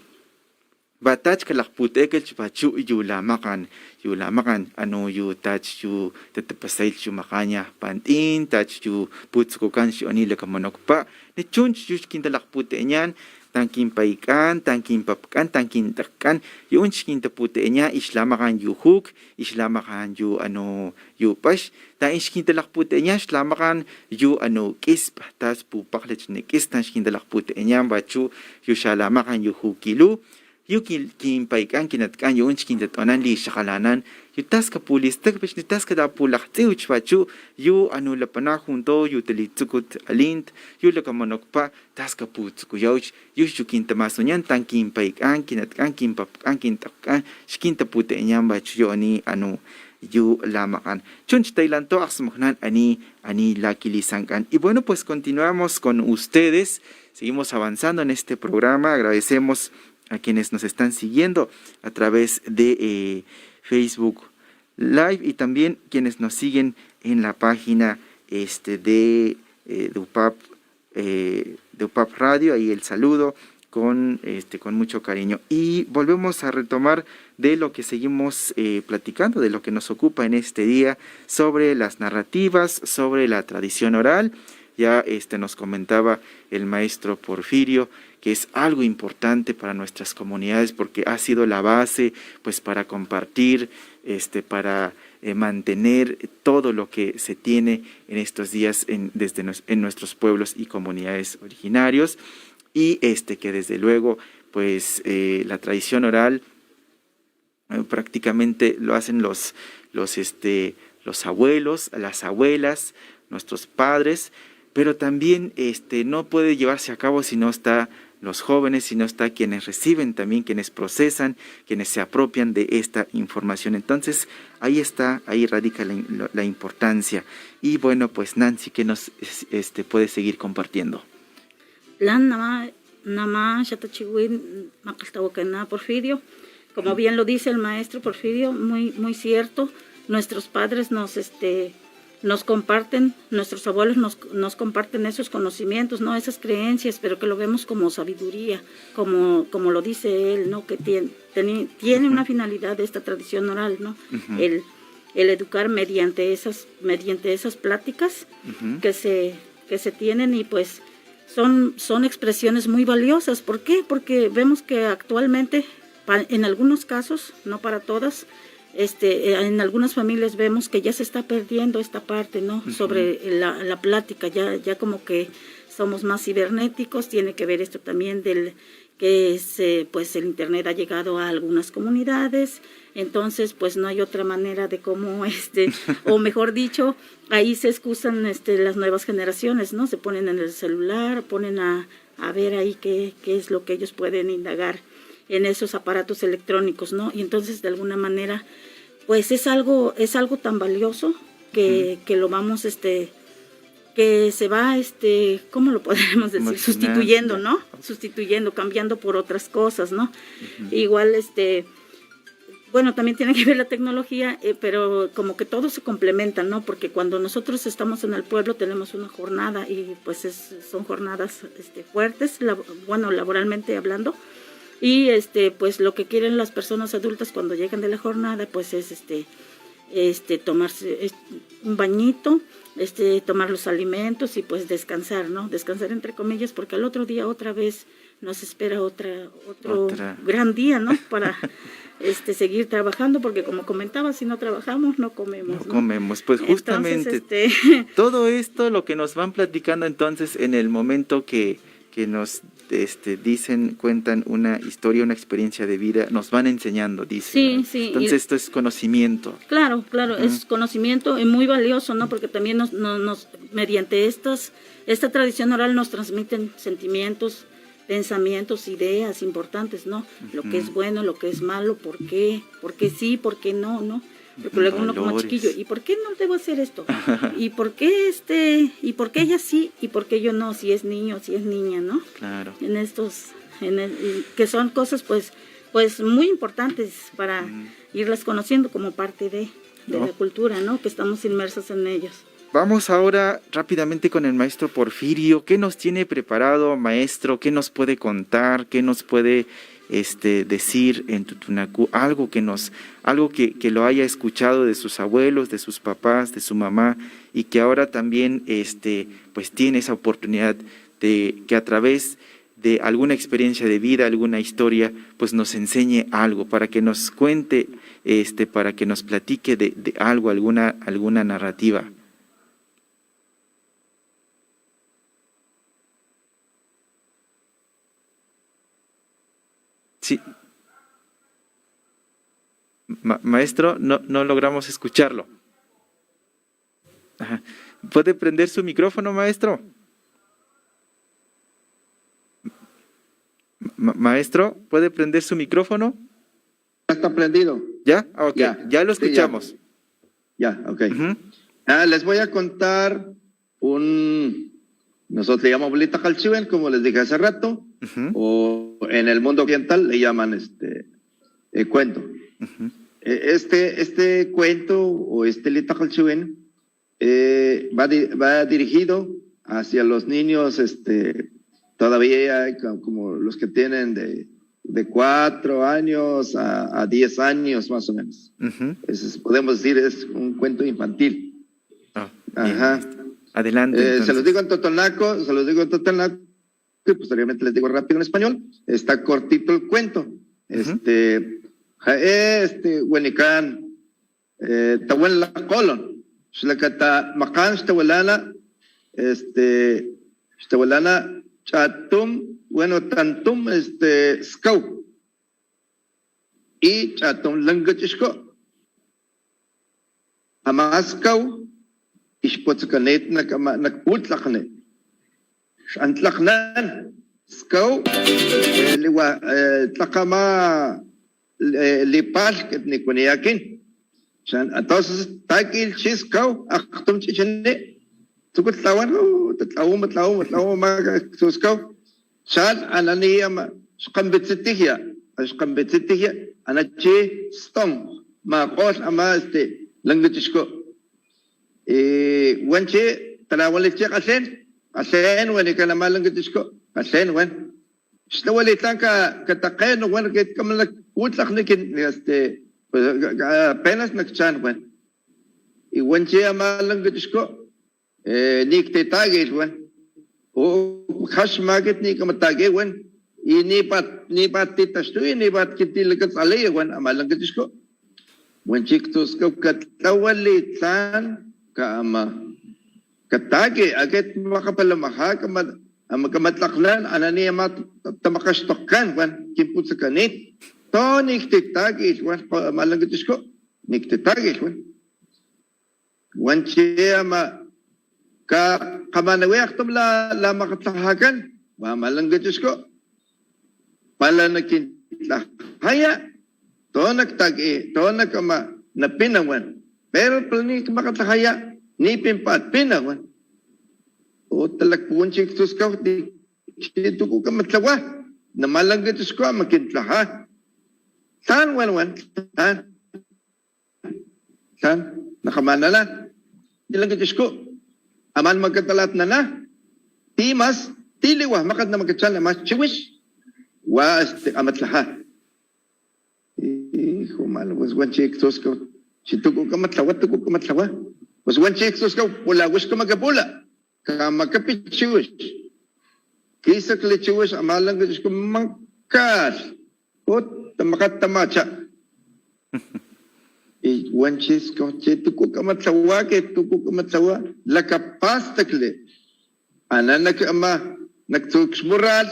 wa tach kalakgpute'ekal chwa chu yu lamakgan, yu lamakgan anu yu tach yu tatapasay chu makgan yaj pant'in, tach yu putsukukan xchi'oni lakamanokpa', ne chunch yu xkintalakgpute'enyaan, tan kin payk'an, tan kin papk'an, tan kin t'akk'an, yu'un xkintapute'enyaan ixlamakgan yu juk, ixlamakgan yu anu yu pax, tan ixkintalakgpute'enyaan ixlamakgan yu anu k'isp, tach pupakglach ni k'is, tan xkintalakgpute'enyaan wa chu yu xalamakgan yu jukilu, yu kin- kinpayk'an kinatk'an yu'un xkintatonan lixakgalanan, yu taskapulistakpixni taskatapulakgtsiw chpachu yu anu lapanak junto yu talitsukuta alint yu lakamanukpa taskaputsukuyaw ch- yu xchu kintamasuniyan tan kinpayk'an kinatk'an kinpapk'an kint'akgk'an xkintapute'enyampat chu yu ani anu yu lamakgan chun ch taylanto akgsmoknan ani ani lakilisank'an. Y bueno, pues continuamos con ustedes, seguimos avanzando en este programa. Agradecemos a quienes nos están siguiendo a través de eh, Facebook Live y también quienes nos siguen en la página este de eh, Dupap eh, de Upap Radio. Ahí el saludo con este con mucho cariño y volvemos a retomar de lo que seguimos eh, platicando, de lo que nos ocupa en este día sobre las narrativas, sobre la tradición oral. Ya este nos comentaba el maestro Porfirio que es algo importante para nuestras comunidades porque ha sido la base pues para compartir este para eh, mantener todo lo que se tiene en estos días en, desde en nuestros pueblos y comunidades originarios y este que desde luego pues eh, la tradición oral eh, prácticamente lo hacen los, los, este, los abuelos, las abuelas, nuestros padres, pero también este, no puede llevarse a cabo si no está los jóvenes, si no está quienes reciben también, quienes procesan, quienes se apropian de esta información. Entonces, ahí está, ahí radica la, la importancia. Y bueno, pues Nancy, que nos este, puede seguir compartiendo. Lan nama nama xatachiwin makgalhtawakana Porfirio. Como bien lo dice el maestro Porfirio, muy, muy cierto, nuestros padres nos, este, nos comparten, nuestros abuelos nos, nos comparten esos conocimientos, ¿no? Esas creencias, pero que lo vemos como sabiduría, como, como lo dice él, ¿no? Que tiene, tiene una finalidad de esta tradición oral, ¿no? El, el educar mediante esas, mediante esas pláticas que se, que se tienen y pues son, son expresiones muy valiosas. ¿Por qué? Porque vemos que actualmente, pa- en algunos casos, no para todas, este, eh, en algunas familias vemos que ya se está perdiendo esta parte, ¿no? Sobre la, la plática, ya, ya como que somos más cibernéticos, tiene que ver esto también del que se, pues el internet ha llegado a algunas comunidades, entonces pues no hay otra manera de cómo, este, o mejor dicho, ahí se excusan este, las nuevas generaciones, ¿no? Se ponen en el celular, ponen a, a ver ahí qué, qué es lo que ellos pueden indagar en esos aparatos electrónicos, ¿no? Y entonces de alguna manera, pues es algo, es algo tan valioso que, que lo vamos, este, que se va, este, ¿cómo lo podemos decir? Sustituyendo, ¿no? Sustituyendo, cambiando por otras cosas, ¿no? Igual, este, bueno, también tiene que ver la tecnología, eh, pero como que todo se complementa, ¿no? Porque cuando nosotros estamos en el pueblo tenemos una jornada y pues es- son jornadas este, fuertes, lab- bueno, laboralmente hablando. Y este, pues lo que quieren las personas adultas cuando llegan de la jornada, pues es este, este, tomarse es- un bañito, este, tomar los alimentos y pues descansar, ¿no? Descansar entre comillas, porque al otro día otra vez nos espera otra, otro gran día, ¿no? Para este, seguir trabajando, porque como comentaba, si no trabajamos, no comemos. No comemos. Pues justamente todo esto lo que nos van platicando entonces en el momento que, que nos este, dicen, cuentan una historia, una experiencia de vida, nos van enseñando, dice. Sí, sí. Entonces esto es conocimiento. Claro, claro, es conocimiento y muy valioso, ¿no? Porque también nos, nos, nos mediante estas, esta tradición oral nos transmiten sentimientos, pensamientos, ideas importantes, ¿no? Lo que es bueno, lo que es malo, por qué, por qué sí, por qué no, ¿no? Porque luego uno como chiquillo, ¿y por qué no debo hacer esto? ¿Y por qué este, y por qué ella sí, y por qué yo no, si es niño, si es niña, ¿no? Claro. En estos, en el- que son cosas pues, pues muy importantes para irlas conociendo como parte de, de la cultura, ¿no? Que estamos inmersos en ellos. Vamos ahora rápidamente con el maestro Porfirio. ¿Qué nos tiene preparado, maestro? ¿Qué nos puede contar? ¿Qué nos puede este, decir en Tutunacú? Algo que nos, algo que, que lo haya escuchado de sus abuelos, de sus papás, de su mamá, y que ahora también este, pues tiene esa oportunidad de que a través de alguna experiencia de vida, alguna historia, pues nos enseñe algo, para que nos cuente, este, para que nos platique de, de algo, alguna, alguna narrativa. Sí. Ma- maestro, no, no logramos escucharlo. Ajá. ¿Puede prender su micrófono, maestro? Ma- maestro, ¿puede prender su micrófono? Ya está prendido. ¿Ya? Ah, ok, Ya. Ya lo Sí, ya. Escuchamos. Ya, ok. Ujú. Ah, les voy a contar un, nosotros le llamamos litakgalchiwin, como les dije hace rato, Ujú. O en el mundo oriental le llaman este eh, cuento. Ujú. Eh, Este, este cuento o este litakgalchiwin eh, va, di- va dirigido hacia los niños este, todavía eh, co- como los que tienen de, de cuatro años a, a diez años más o menos. Ujú. Es- podemos decir es un cuento infantil. Ah, bien, Ajá. maestro. Adelante. Eh, se Entonces. Los digo en totonaco, se los digo en totonaco y posteriormente les digo rápido en español. Está cortito el cuento. Este, ja- este, wanikan, eh, tawal la kolon. Xlakata makan xtawalana, este, xtawalana chatum, bueno, tantum, este, skaw. Y chatum lanka ch'ixku. Ama skaw, ixputsakanit nak ama, nak putlakni. X'an tlaknan, skaw, eh, liwa, eh, tlakama, eh, lipalhkit nikuniya akin. Xan, entonces, takilh chi skaw, akgtum ch'ichini. Tsukulh tlawan, uh, tatlawama, tlawama, tlawama, ma, su skaw. Xan, anani ama, xkganpitsi tijia, xkganpitsi tijia, ana chi ston, makgolh ama, este, lanka ch'ixku. Y wan chi, talawalilh chi kgalhen, kgalhen wanikan ama lanka ch'ixku, kgalhen wan. Xlawalitlan ka, katakgenu wan, kit kama nak putlakni kin, este, pues, apenas nak chan wan. Y wan chi ama lanka ch'ixku, eh, niktitakilh wan. O, kgaxma kit nikamatakiw wan. Y nipat, nipat titaxtuy, nipat kintilakatsaliy wan, ama lanka ch'ixku. Wan chi ktsuskaw katlawalitlan ka ama. Kataki, akit makgapalamaja, kama, ama kamatlakgnan, anani ama t- t- tamakgaxtokkan, wan, kin putsakanit. To niktitakilh, wan, ama lanka ch'ixku, niktitakilh, wan. Wan chi ama, ka, kgamanawi akgtum la, la makgatlajakan, wa ama lanka ch'ixku. Pala nakintlajaya, to nak taki, to nak ama, napina wan. Pero pala ni makgatlajaya, ni pinpat pina wan. O talakpuwan chi ktsuskaw, di, chi tuku kamatlawa, nama lanka ch'ixku ama kintlaja. Tlan wan wan, tlan. Tlan, nakgamanana, ni lanka ch'ixku. Aman makatalatnana, ti mas, ti liwa, makgat namakachan ama chiwix, wa, este, amatlaja. Hijo, malo, pues wan chi ktsuskaw, chi tuku kamatlawa, tuku kamatlawa. Pues wan chi ktsuskaw, pula wix kamakapula, kamakapi chiwix. Kisakli chiwix, ama lanka ch'ixku makalh. Ut, tamakgat tamacha. Y wan chi skaw, chi tuku kamatlawa, ke tuku kamatlawa, lakapastakli. Ana nak ama, nak tsukxmural,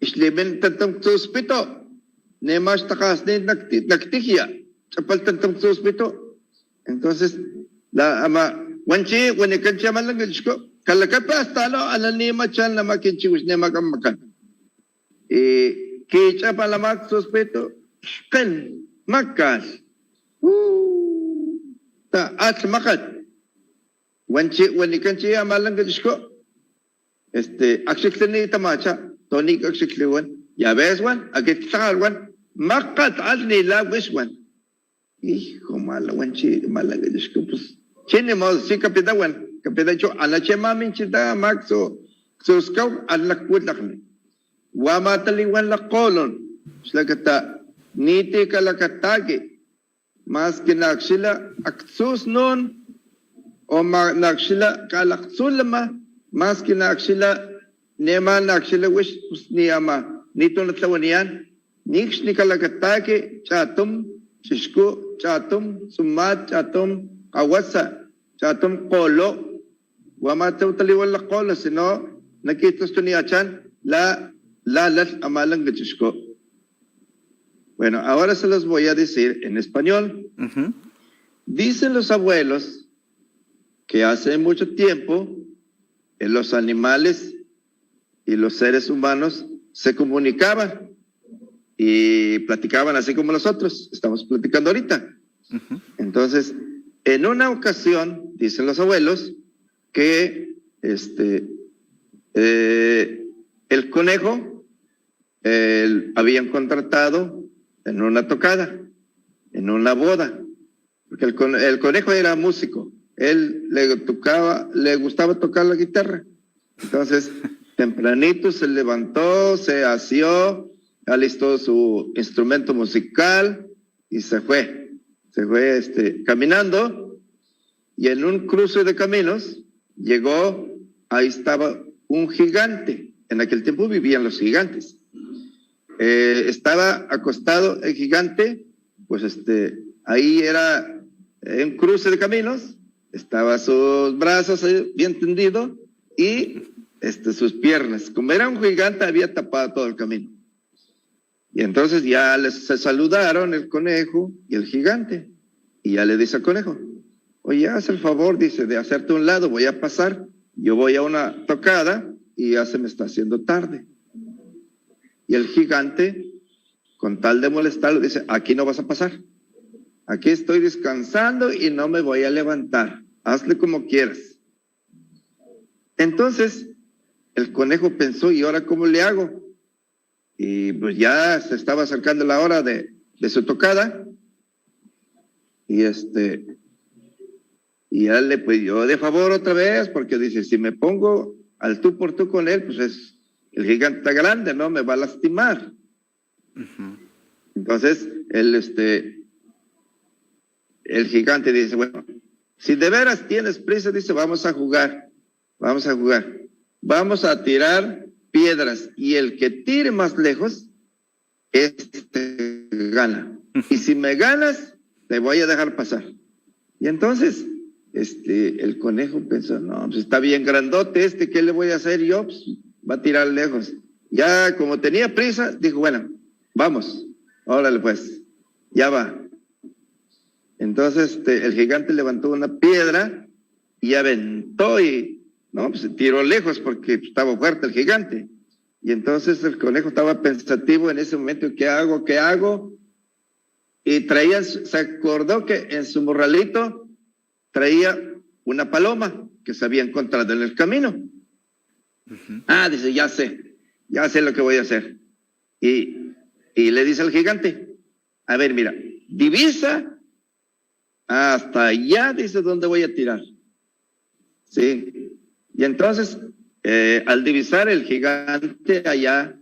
ixlimin tantam ktsuspitu. Nema xtakgasnit nak ti- nak tijia, ch'apal tantam ktsuspitu. Entonces, la ama, wan chi, wanikan chi ama lanka ch'ixku, kalakapi astalo, ana ni machan nama kin chiwix, nema kamakan. Y kich'apal ama ktsuspitu, xken, makalh. Uh, ta, alh makgat. Wan chi, wanikan chi ama lanka ch'ixku. Este, akxilhli ni tamacha, to ni akxilhli wan. Ya ves wan, akit ktlajal wan. Makgat alh ni la wix wan. Hijo, mala wan chi, mala ch'ixku, pues. Chi ni modo, chi kapita wan, kapita chu, ana chi ama minchita, ama ktsu, ktsuskaw, alh nak putlakni. Wa ama taliwan lakgolon, xlakata, niti kalakataki, maski nakxila aktsu snun, o ma nakxila kalakgtsulama, maski nakxila, nema nakxila wix, pues, ni ama, nitu natlawaniyan, nikx ni kalakataki, chatum, ch'ixku, chatum, tsumat, chatum, kgawasa, chatum, kgolo, wa ama tlaw taliwan lakgkgolo, sino, nakitastuniachan, la, la lalh ama lanka ch'ixku. Bueno, ahora se los voy a decir en español. Dicen los abuelos que hace mucho tiempo, eh, los animales y los seres humanos se comunicaban y platicaban así como nosotros estamos platicando ahorita. Entonces, en una ocasión, dicen los abuelos, que este, eh, el conejo, eh, habían contratado en una tocada, en una boda, porque el, con- el conejo era músico, él le tocaba, le gustaba tocar la guitarra. Entonces, tempranito se levantó, se asió, alistó su instrumento musical y se fue. Se fue este, caminando y en un cruce de caminos llegó, ahí estaba un gigante. En aquel tiempo vivían los gigantes. Eh, estaba acostado el gigante, pues este, ahí era, eh, un cruce de caminos, estaba sus brazos, eh, bien tendido y este, sus piernas. Como era un gigante, había tapado todo el camino. Y entonces ya les, se saludaron el conejo y el gigante. Y ya le dice al conejo: "Oye, haz el favor", dice, "de hacerte a un lado, voy a pasar. Yo voy a una tocada y ya se me está haciendo tarde". Y el gigante, con tal de molestarlo, dice: "Aquí no vas a pasar. Aquí estoy descansando y no me voy a levantar. Hazle como quieras". Entonces, el conejo pensó: "¿Y ahora cómo le hago?". Y pues ya se estaba acercando la hora de, de su tocada. Y este, y ya le pidió de favor otra vez, porque dice: "Si me pongo al tú por tú con él, pues es, el gigante está grande, ¿no? Me va a lastimar". Entonces, él, este, el gigante dice: "Bueno, si de veras tienes prisa", dice, "vamos a jugar, vamos a jugar. Vamos a tirar piedras y el que tire más lejos, este gana. Y si me ganas, te voy a dejar pasar". Y entonces, este, el conejo pensó: "No, pues está bien grandote este, ¿qué le voy a hacer yo? Pues va a tirar lejos". Ya como tenía prisa, dijo: "Bueno, vamos, órale pues, ya va". Entonces, este, el gigante levantó una piedra y aventó y, no, pues tiró lejos porque estaba fuerte el gigante. Y entonces el conejo estaba pensativo en ese momento: "¿Qué hago? ¿Qué hago?". Y traía, se acordó que en su morralito traía una paloma que se había encontrado en el camino. "Ah", dice, "ya sé, ya sé lo que voy a hacer". Y, y le dice al gigante: "A ver, mira, divisa hasta allá", dice, "¿dónde voy a tirar?". Sí. Y entonces, eh, al divisar el gigante allá,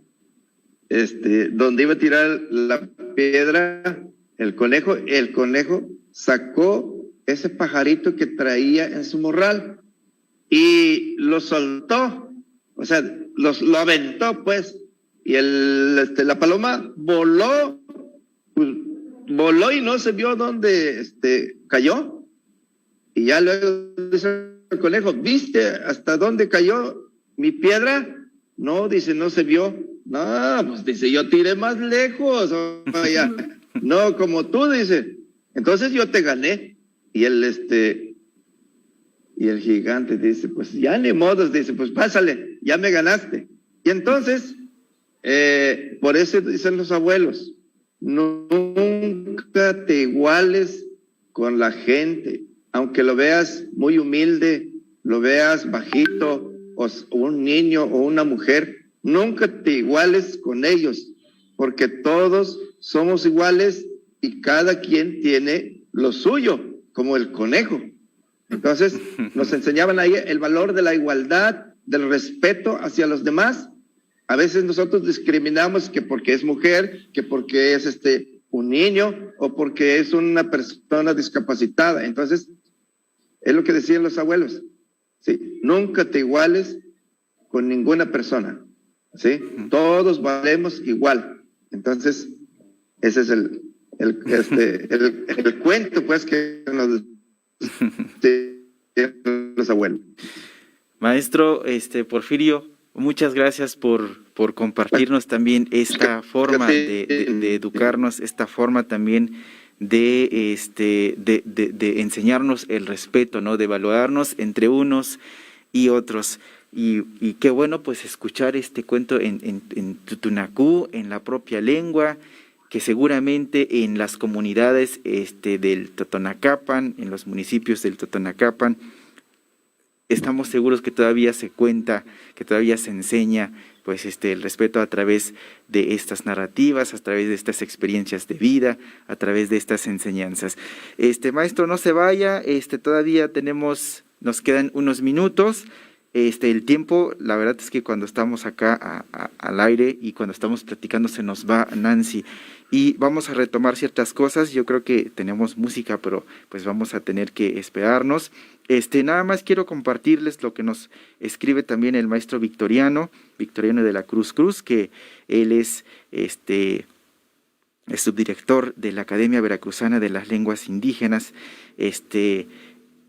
este, donde iba a tirar la piedra, el conejo, el conejo sacó ese pajarito que traía en su morral y lo soltó, o sea, los, lo aventó, pues, y el, este, la paloma voló, pues, voló y no se vio dónde, este, cayó. Y ya luego dice el conejo: "¿Viste hasta dónde cayó mi piedra?". "No", dice, "no se vio". "No, pues", dice, "yo tiré más lejos, vaya, no como tú", dice. "Entonces yo te gané". Y el, este, y el gigante dice: "Pues ya ni modos", dice, "pues pásale, ya me ganaste". Y entonces, eh, por eso dicen los abuelos: "Nunca te iguales con la gente, aunque lo veas muy humilde, lo veas bajito, o s- un niño o una mujer, nunca te iguales con ellos, porque todos somos iguales y cada quien tiene lo suyo, como el conejo". Entonces, nos enseñaban ahí el valor de la igualdad, del respeto hacia los demás. A veces nosotros discriminamos que porque es mujer, que porque es, este, un niño o porque es una persona discapacitada. Entonces, es lo que decían los abuelos, ¿sí? Nunca te iguales con ninguna persona, ¿sí? Todos valemos igual. Entonces, ese es el, el, este, el, el cuento, pues, que nos decían los abuelos. Maestro, este, Porfirio, Muchas gracias por, por compartirnos también esta forma de, de- de educarnos, esta forma también de, este, de, de- de enseñarnos el respeto, ¿no? De valorarnos entre unos y otros. Y, y qué bueno, pues, escuchar este cuento en, en, en tutunacú, en la propia lengua, que seguramente en las comunidades, este, del Totonacapan, en los municipios del Totonacapan, estamos seguros que todavía se cuenta, que todavía se enseña, pues, este, el respeto a través de estas narrativas, a través de estas experiencias de vida, a través de estas enseñanzas. Este, maestro, no se vaya, este, todavía tenemos, nos quedan unos minutos. Este, el tiempo, la verdad es que cuando estamos acá a- a- al aire y cuando estamos platicando se nos va, Nancy. Y vamos a retomar ciertas cosas. Yo creo que tenemos música, pero, pues, vamos a tener que esperarnos. Este, nada más quiero compartirles lo que nos escribe también el maestro Victoriano, Victoriano de la Cruz Cruz, que él es, este, es subdirector de la Academia Veracruzana de las Lenguas Indígenas. Este,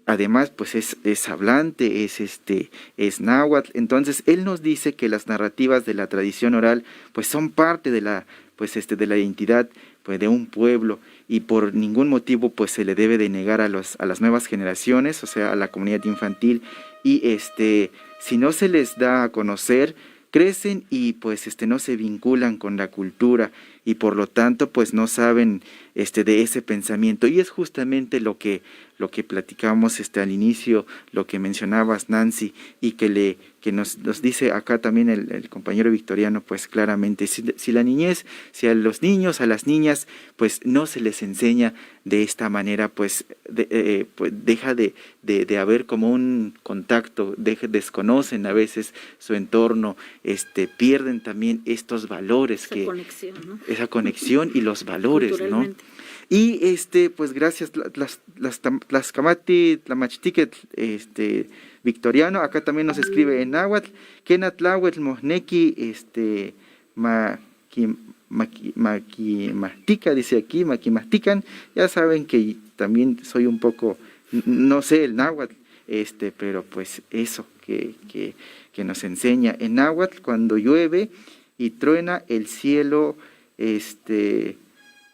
además, pues, es, es hablante, es, este, es náhuatl. Entonces, él nos dice que las narrativas de la tradición oral, pues, son parte de la, pues, este, de la identidad, pues, de un pueblo, y por ningún motivo, pues, se le debe de negar a los, a las nuevas generaciones, o sea, a la comunidad infantil, y, este, si no se les da a conocer, crecen y, pues, este, no se vinculan con la cultura y por lo tanto, pues, no saben, este, de ese pensamiento. Y es justamente lo que, lo que platicamos, este, al inicio, lo que mencionabas, Nancy, y que le, que nos, nos dice acá también el, el compañero Victoriano, pues, claramente, si, si la niñez, si a los niños, a las niñas, pues, no se les enseña de esta manera, pues, de- eh, pues, deja de, de- de haber como un contacto, de- desconocen a veces su entorno, este, pierden también estos valores, esa que conexión, ¿no? Esa conexión y los valores, ¿no? Culturalmente. Y, este, pues, gracias, la- las, las tam- las kamati, la machtiket, este, Victoriano, acá también nos escribe en náhuatl, kena tlawel mohneki, este, ma ki- maki- makimahtika, dice aquí, makimahtikan. Ya saben que también soy un poco, n- no sé el náhuatl, este, pero, pues, eso que, que, que nos enseña. En náhuatl, cuando llueve y truena, el cielo, este,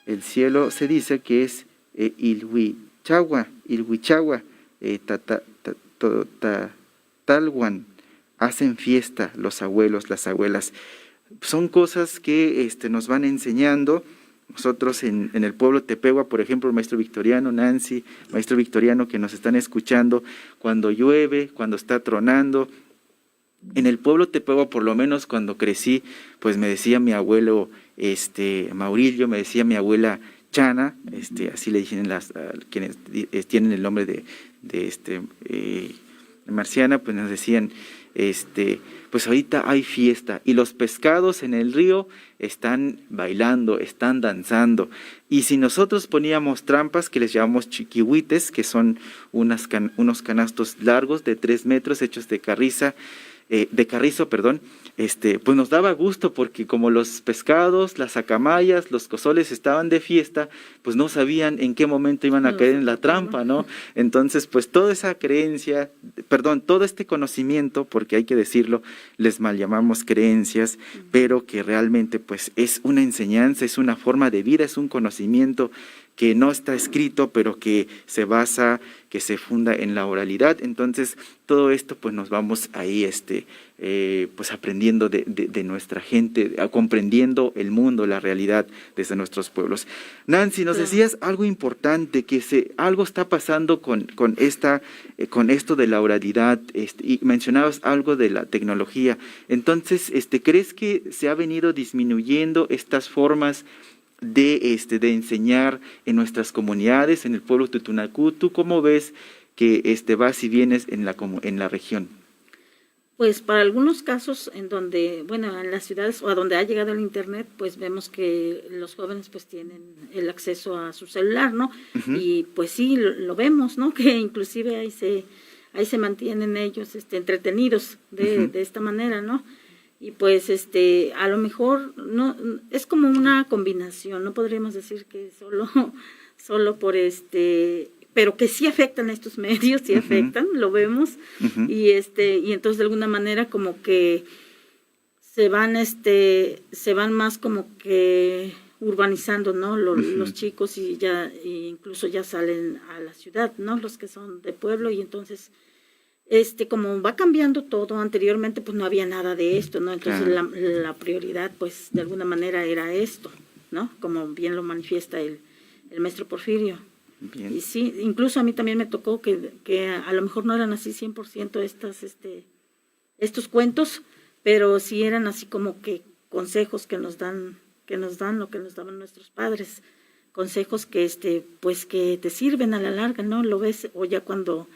el cielo se dice que es, eh, ilwichawa, ilwichawa, eh, ta- ta- ta- to- ta- talwan, hacen fiesta los abuelos, las abuelas. Son cosas que, este, nos van enseñando. Nosotros en, en el pueblo Tepewa, por ejemplo, maestro Victoriano, Nancy, maestro Victoriano, que nos están escuchando, cuando llueve, cuando está tronando, en el pueblo Tepewa, por lo menos cuando crecí, pues, me decía mi abuelo, este, Maurillo, me decía mi abuela Chana, este, así le dicen las, a quienes di- eh, tienen el nombre de, de, este, eh, Marciana, pues, nos decían, este, pues, ahorita hay fiesta y los pescados en el río están bailando, están danzando. Y si nosotros poníamos trampas, que les llamamos chiquihuites, que son unas can- unos canastos largos de tres metros hechos de carriza, eh, de carrizo, perdón, este, pues, nos daba gusto porque como los pescados, las acamayas, los cozoles estaban de fiesta, pues, no sabían en qué momento iban a caer en la trampa, ¿no? Entonces, pues, toda esa creencia, perdón, todo este conocimiento, porque hay que decirlo, les mal llamamos creencias, pero que realmente, pues, es una enseñanza, es una forma de vida, es un conocimiento que no está escrito, pero que se basa, que se funda en la oralidad. Entonces, todo esto, pues, nos vamos ahí, este, eh, pues, aprendiendo de, de- de nuestra gente, a- comprendiendo el mundo, la realidad desde nuestros pueblos. Nancy, nos decías algo importante, que se, algo está pasando con, con esta, eh, con esto de la oralidad, este, y mencionabas algo de la tecnología. Entonces, este, ¿crees que se ha venido disminuyendo estas formas de, este, de enseñar en nuestras comunidades, en el pueblo Tutunacú? ¿Tú cómo ves que, este, vas y vienes en la comu- en la región? Pues para algunos casos en donde, bueno, en las ciudades o a donde ha llegado el internet, pues vemos que los jóvenes, pues, tienen el acceso a su celular, ¿no? Y pues sí, lo, lo vemos, ¿no? Que inclusive ahí se, ahí se mantienen ellos, este, entretenidos de, de esta manera, ¿no? Y pues, este, a lo mejor no, es como una combinación, no podríamos decir que solo, solo por, este, pero que sí afectan estos medios, sí afectan, lo vemos. Y, este, y entonces de alguna manera como que se van, este, se van más como que urbanizando, ¿no? Lo- Ujú. Los chicos y ya, y incluso ya salen a la ciudad, ¿no? Los que son de pueblo y entonces, este, como va cambiando todo, anteriormente pues no había nada de esto, ¿no? Entonces Claro. la, la prioridad pues de alguna manera era esto, ¿no? Como bien lo manifiesta el, el maestro Porfirio. Bien. Y sí, incluso a mí también me tocó que, que a lo mejor no eran así cien por ciento estas, este, estos cuentos, pero sí eran así como que consejos que nos dan, que nos dan o que nos daban nuestros padres, consejos que, este, pues que te sirven a la larga, ¿no? Lo ves, o ya cuando,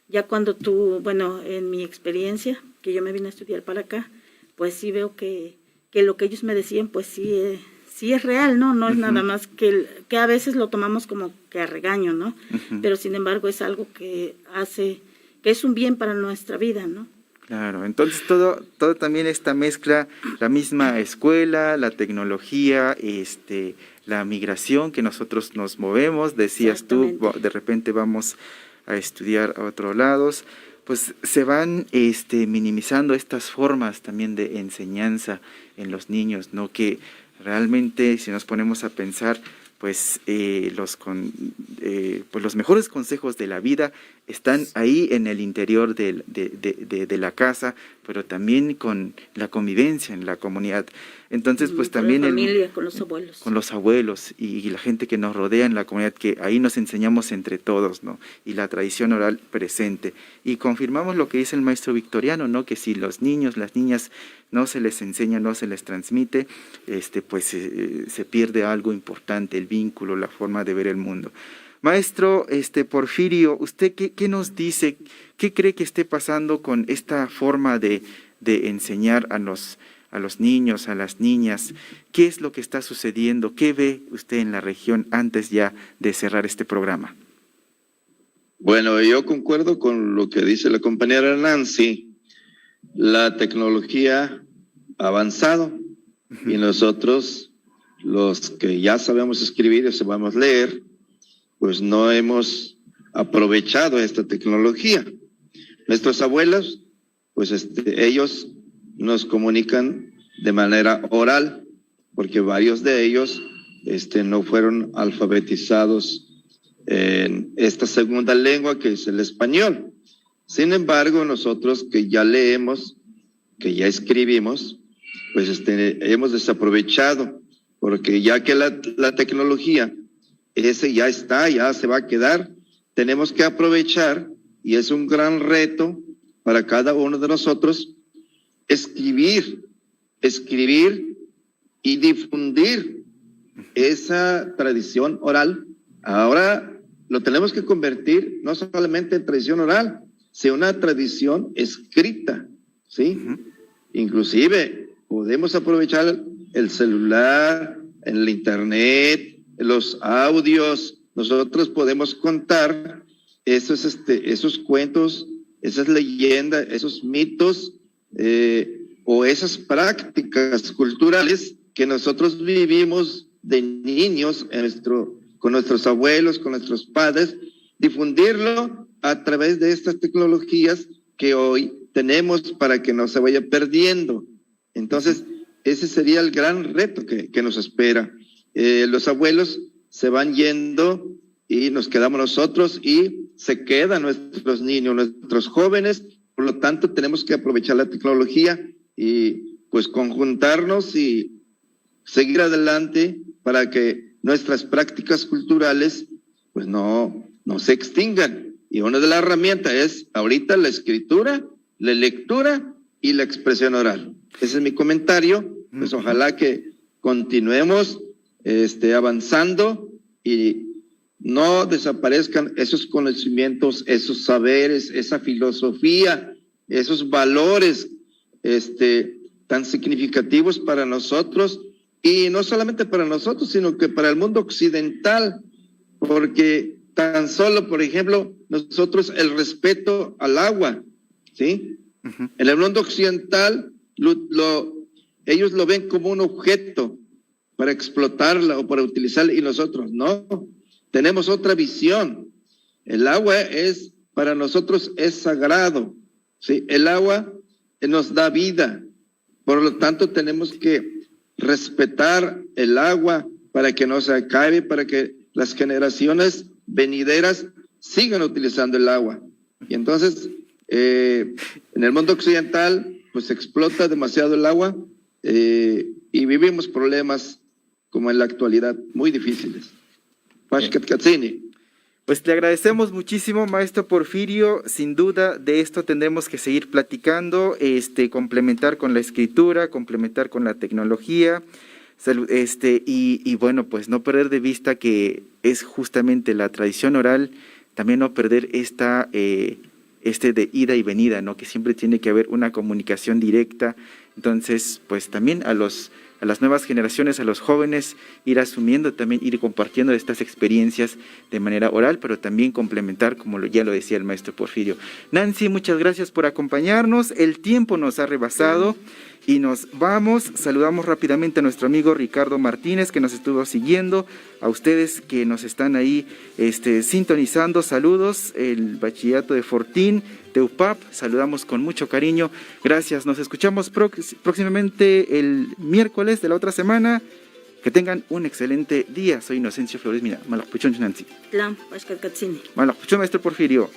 ya cuando tú, bueno, en mi experiencia, que yo me vine a estudiar para acá, pues sí veo que, que lo que ellos me decían, pues sí, eh, sí es real, ¿no? No es nada Ujú. más que, el- que a veces lo tomamos como que a regaño, ¿no? Ujú. Pero sin embargo es algo que hace, que es un bien para nuestra vida, ¿no? Claro, entonces todo, todo también esta mezcla, la misma escuela, la tecnología, este, la migración que nosotros nos movemos, decías tú, Exactamente. va- de repente vamos a estudiar a otros lados, pues se van, este, minimizando estas formas también de enseñanza en los niños, ¿no? Que realmente, si nos ponemos a pensar, pues, eh, los con- eh, pues los mejores consejos de la vida están ahí en el interior del- de, de- de- de la casa, pero también con la convivencia en la comunidad. Entonces, pues Con la también el- familia, con los abuelos. con los abuelos y, y la gente que nos rodea en la comunidad, que ahí nos enseñamos entre todos, ¿no? Y la tradición oral presente. Y confirmamos lo que dice el maestro Victoriano, ¿no? Que si los niños, las niñas no se les enseña, no se les transmite, este, pues eh, se pierde algo importante, el vínculo, la forma de ver el mundo. Maestro, este, Porfirio, ¿usted qué, qué nos dice? ¿Qué cree que esté pasando con esta forma de, de enseñar a los, a los niños, a las niñas? ¿Qué es lo que está sucediendo? ¿Qué ve usted en la región antes ya de cerrar este programa? Bueno, yo concuerdo con lo que dice la compañera Nancy. La tecnología ha avanzado y Ujú. nosotros, los que ya sabemos escribir y sabemos leer, pues no hemos aprovechado esta tecnología. Nuestros abuelos, pues este, ellos nos comunican de manera oral, porque varios de ellos este, no fueron alfabetizados en esta segunda lengua que es el español. Sin embargo, nosotros que ya leemos, que ya escribimos, pues este, hemos desaprovechado, porque ya que la, la tecnología, ese ya está, ya se va a quedar, tenemos que aprovechar, y es un gran reto para cada uno de nosotros, escribir, escribir y difundir esa tradición oral. Ahora lo tenemos que convertir no solamente en tradición oral, sino una tradición escrita, ¿sí? Ujú. Inclusive podemos aprovechar el celular, el internet, los audios. Nosotros podemos contar esos, este, esos cuentos, esas leyendas, esos mitos, eh, o esas prácticas culturales que nosotros vivimos de niños en nuestro, con nuestros abuelos, con nuestros padres, difundirlo a través de estas tecnologías que hoy tenemos para que no se vaya perdiendo. Entonces, ese sería el gran reto que, que nos espera. Eh, los abuelos se van yendo y nos quedamos nosotros y se quedan nuestros niños, nuestros jóvenes. Por lo tanto, tenemos que aprovechar la tecnología y pues conjuntarnos y seguir adelante para que nuestras prácticas culturales pues no, no se extingan. Y una de las herramientas es ahorita la escritura, la lectura y la expresión oral. Ese es mi comentario. Pues ojalá que continuemos este, avanzando y no desaparezcan esos conocimientos, esos saberes, esa filosofía, esos valores este, tan significativos para nosotros, y no solamente para nosotros, sino que para el mundo occidental, porque tan solo, por ejemplo, nosotros el respeto al agua, ¿sí? Ujú. En el mundo occidental lo, lo, ellos lo ven como un objeto para explotarla o para utilizarla, y nosotros no. Tenemos otra visión. El agua es, para nosotros es sagrado, ¿sí? El agua nos da vida, Por lo tanto, tenemos que respetar el agua para que no se acabe, para que las generaciones venideras sigan utilizando el agua. Y entonces, eh, en el mundo occidental, pues se explota demasiado el agua, eh, y vivimos problemas como en la actualidad, muy difíciles. Pashkat katsini. Pues le agradecemos muchísimo, maestro Porfirio. Sin duda, de esto tendremos que seguir platicando, este, complementar con la escritura, complementar con la tecnología, salu-, este, y, y bueno, pues no perder de vista que es justamente la tradición oral, también no perder esta, eh, este de ida y venida, ¿no? Que siempre tiene que haber una comunicación directa. Entonces, pues también a los, a las nuevas generaciones, a los jóvenes, ir asumiendo también, ir compartiendo estas experiencias de manera oral, pero también complementar, como lo, ya lo decía el maestro Porfirio. Nancy, muchas gracias por acompañarnos. El tiempo nos ha rebasado y nos vamos. Saludamos rápidamente a nuestro amigo Ricardo Martínez, que nos estuvo siguiendo, a ustedes que nos están ahí, este, sintonizando. Saludos, el bachillerato de Fortín, Teupap. Saludamos con mucho cariño. Gracias. Nos escuchamos prox-, próximamente el miércoles de la otra semana. Que tengan un excelente día. Soy Inocencio Flores Mina. Malakpuchón, Nancy. Tlan, pashkat katsini. Malakpuchón, maestro Porfirio.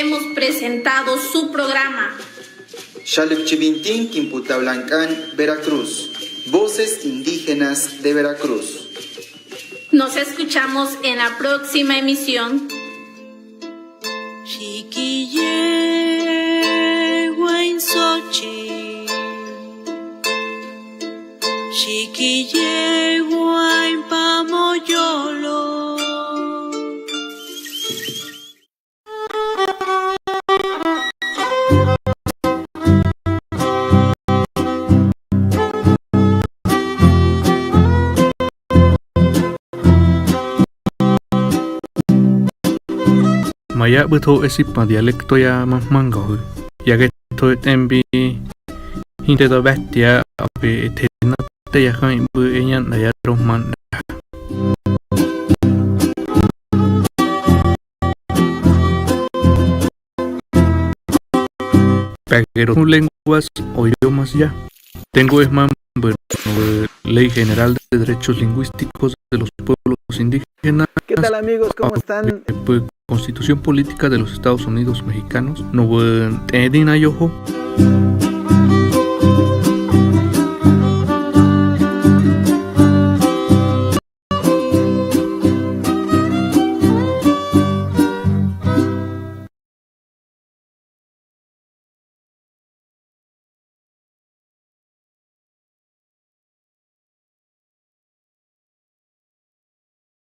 Hemos presentado su programa. Xalek Chivintin, Kimputawlankán, Veracruz. Voces indígenas de Veracruz. Nos escuchamos en la próxima emisión. Xikiyey wayn Sochi, xikiyey wayn Pamoyolo. Maya'büt jo'esipma dialecto ya mamjmankajoju. Ya ket jo'et'empi jinteta wettiya ape etena teyajan ibu eyan nayaro man. Pero son lenguas o idiomas ya. Tengo es man, bueno, Ley General de Derechos Lingüísticos de los Pueblos Indígenas. ¿Qué tal, amigos? ¿Cómo están? Eh, pues, Constitución Política de los Estados Unidos Mexicanos. No, eh, tedina yojo.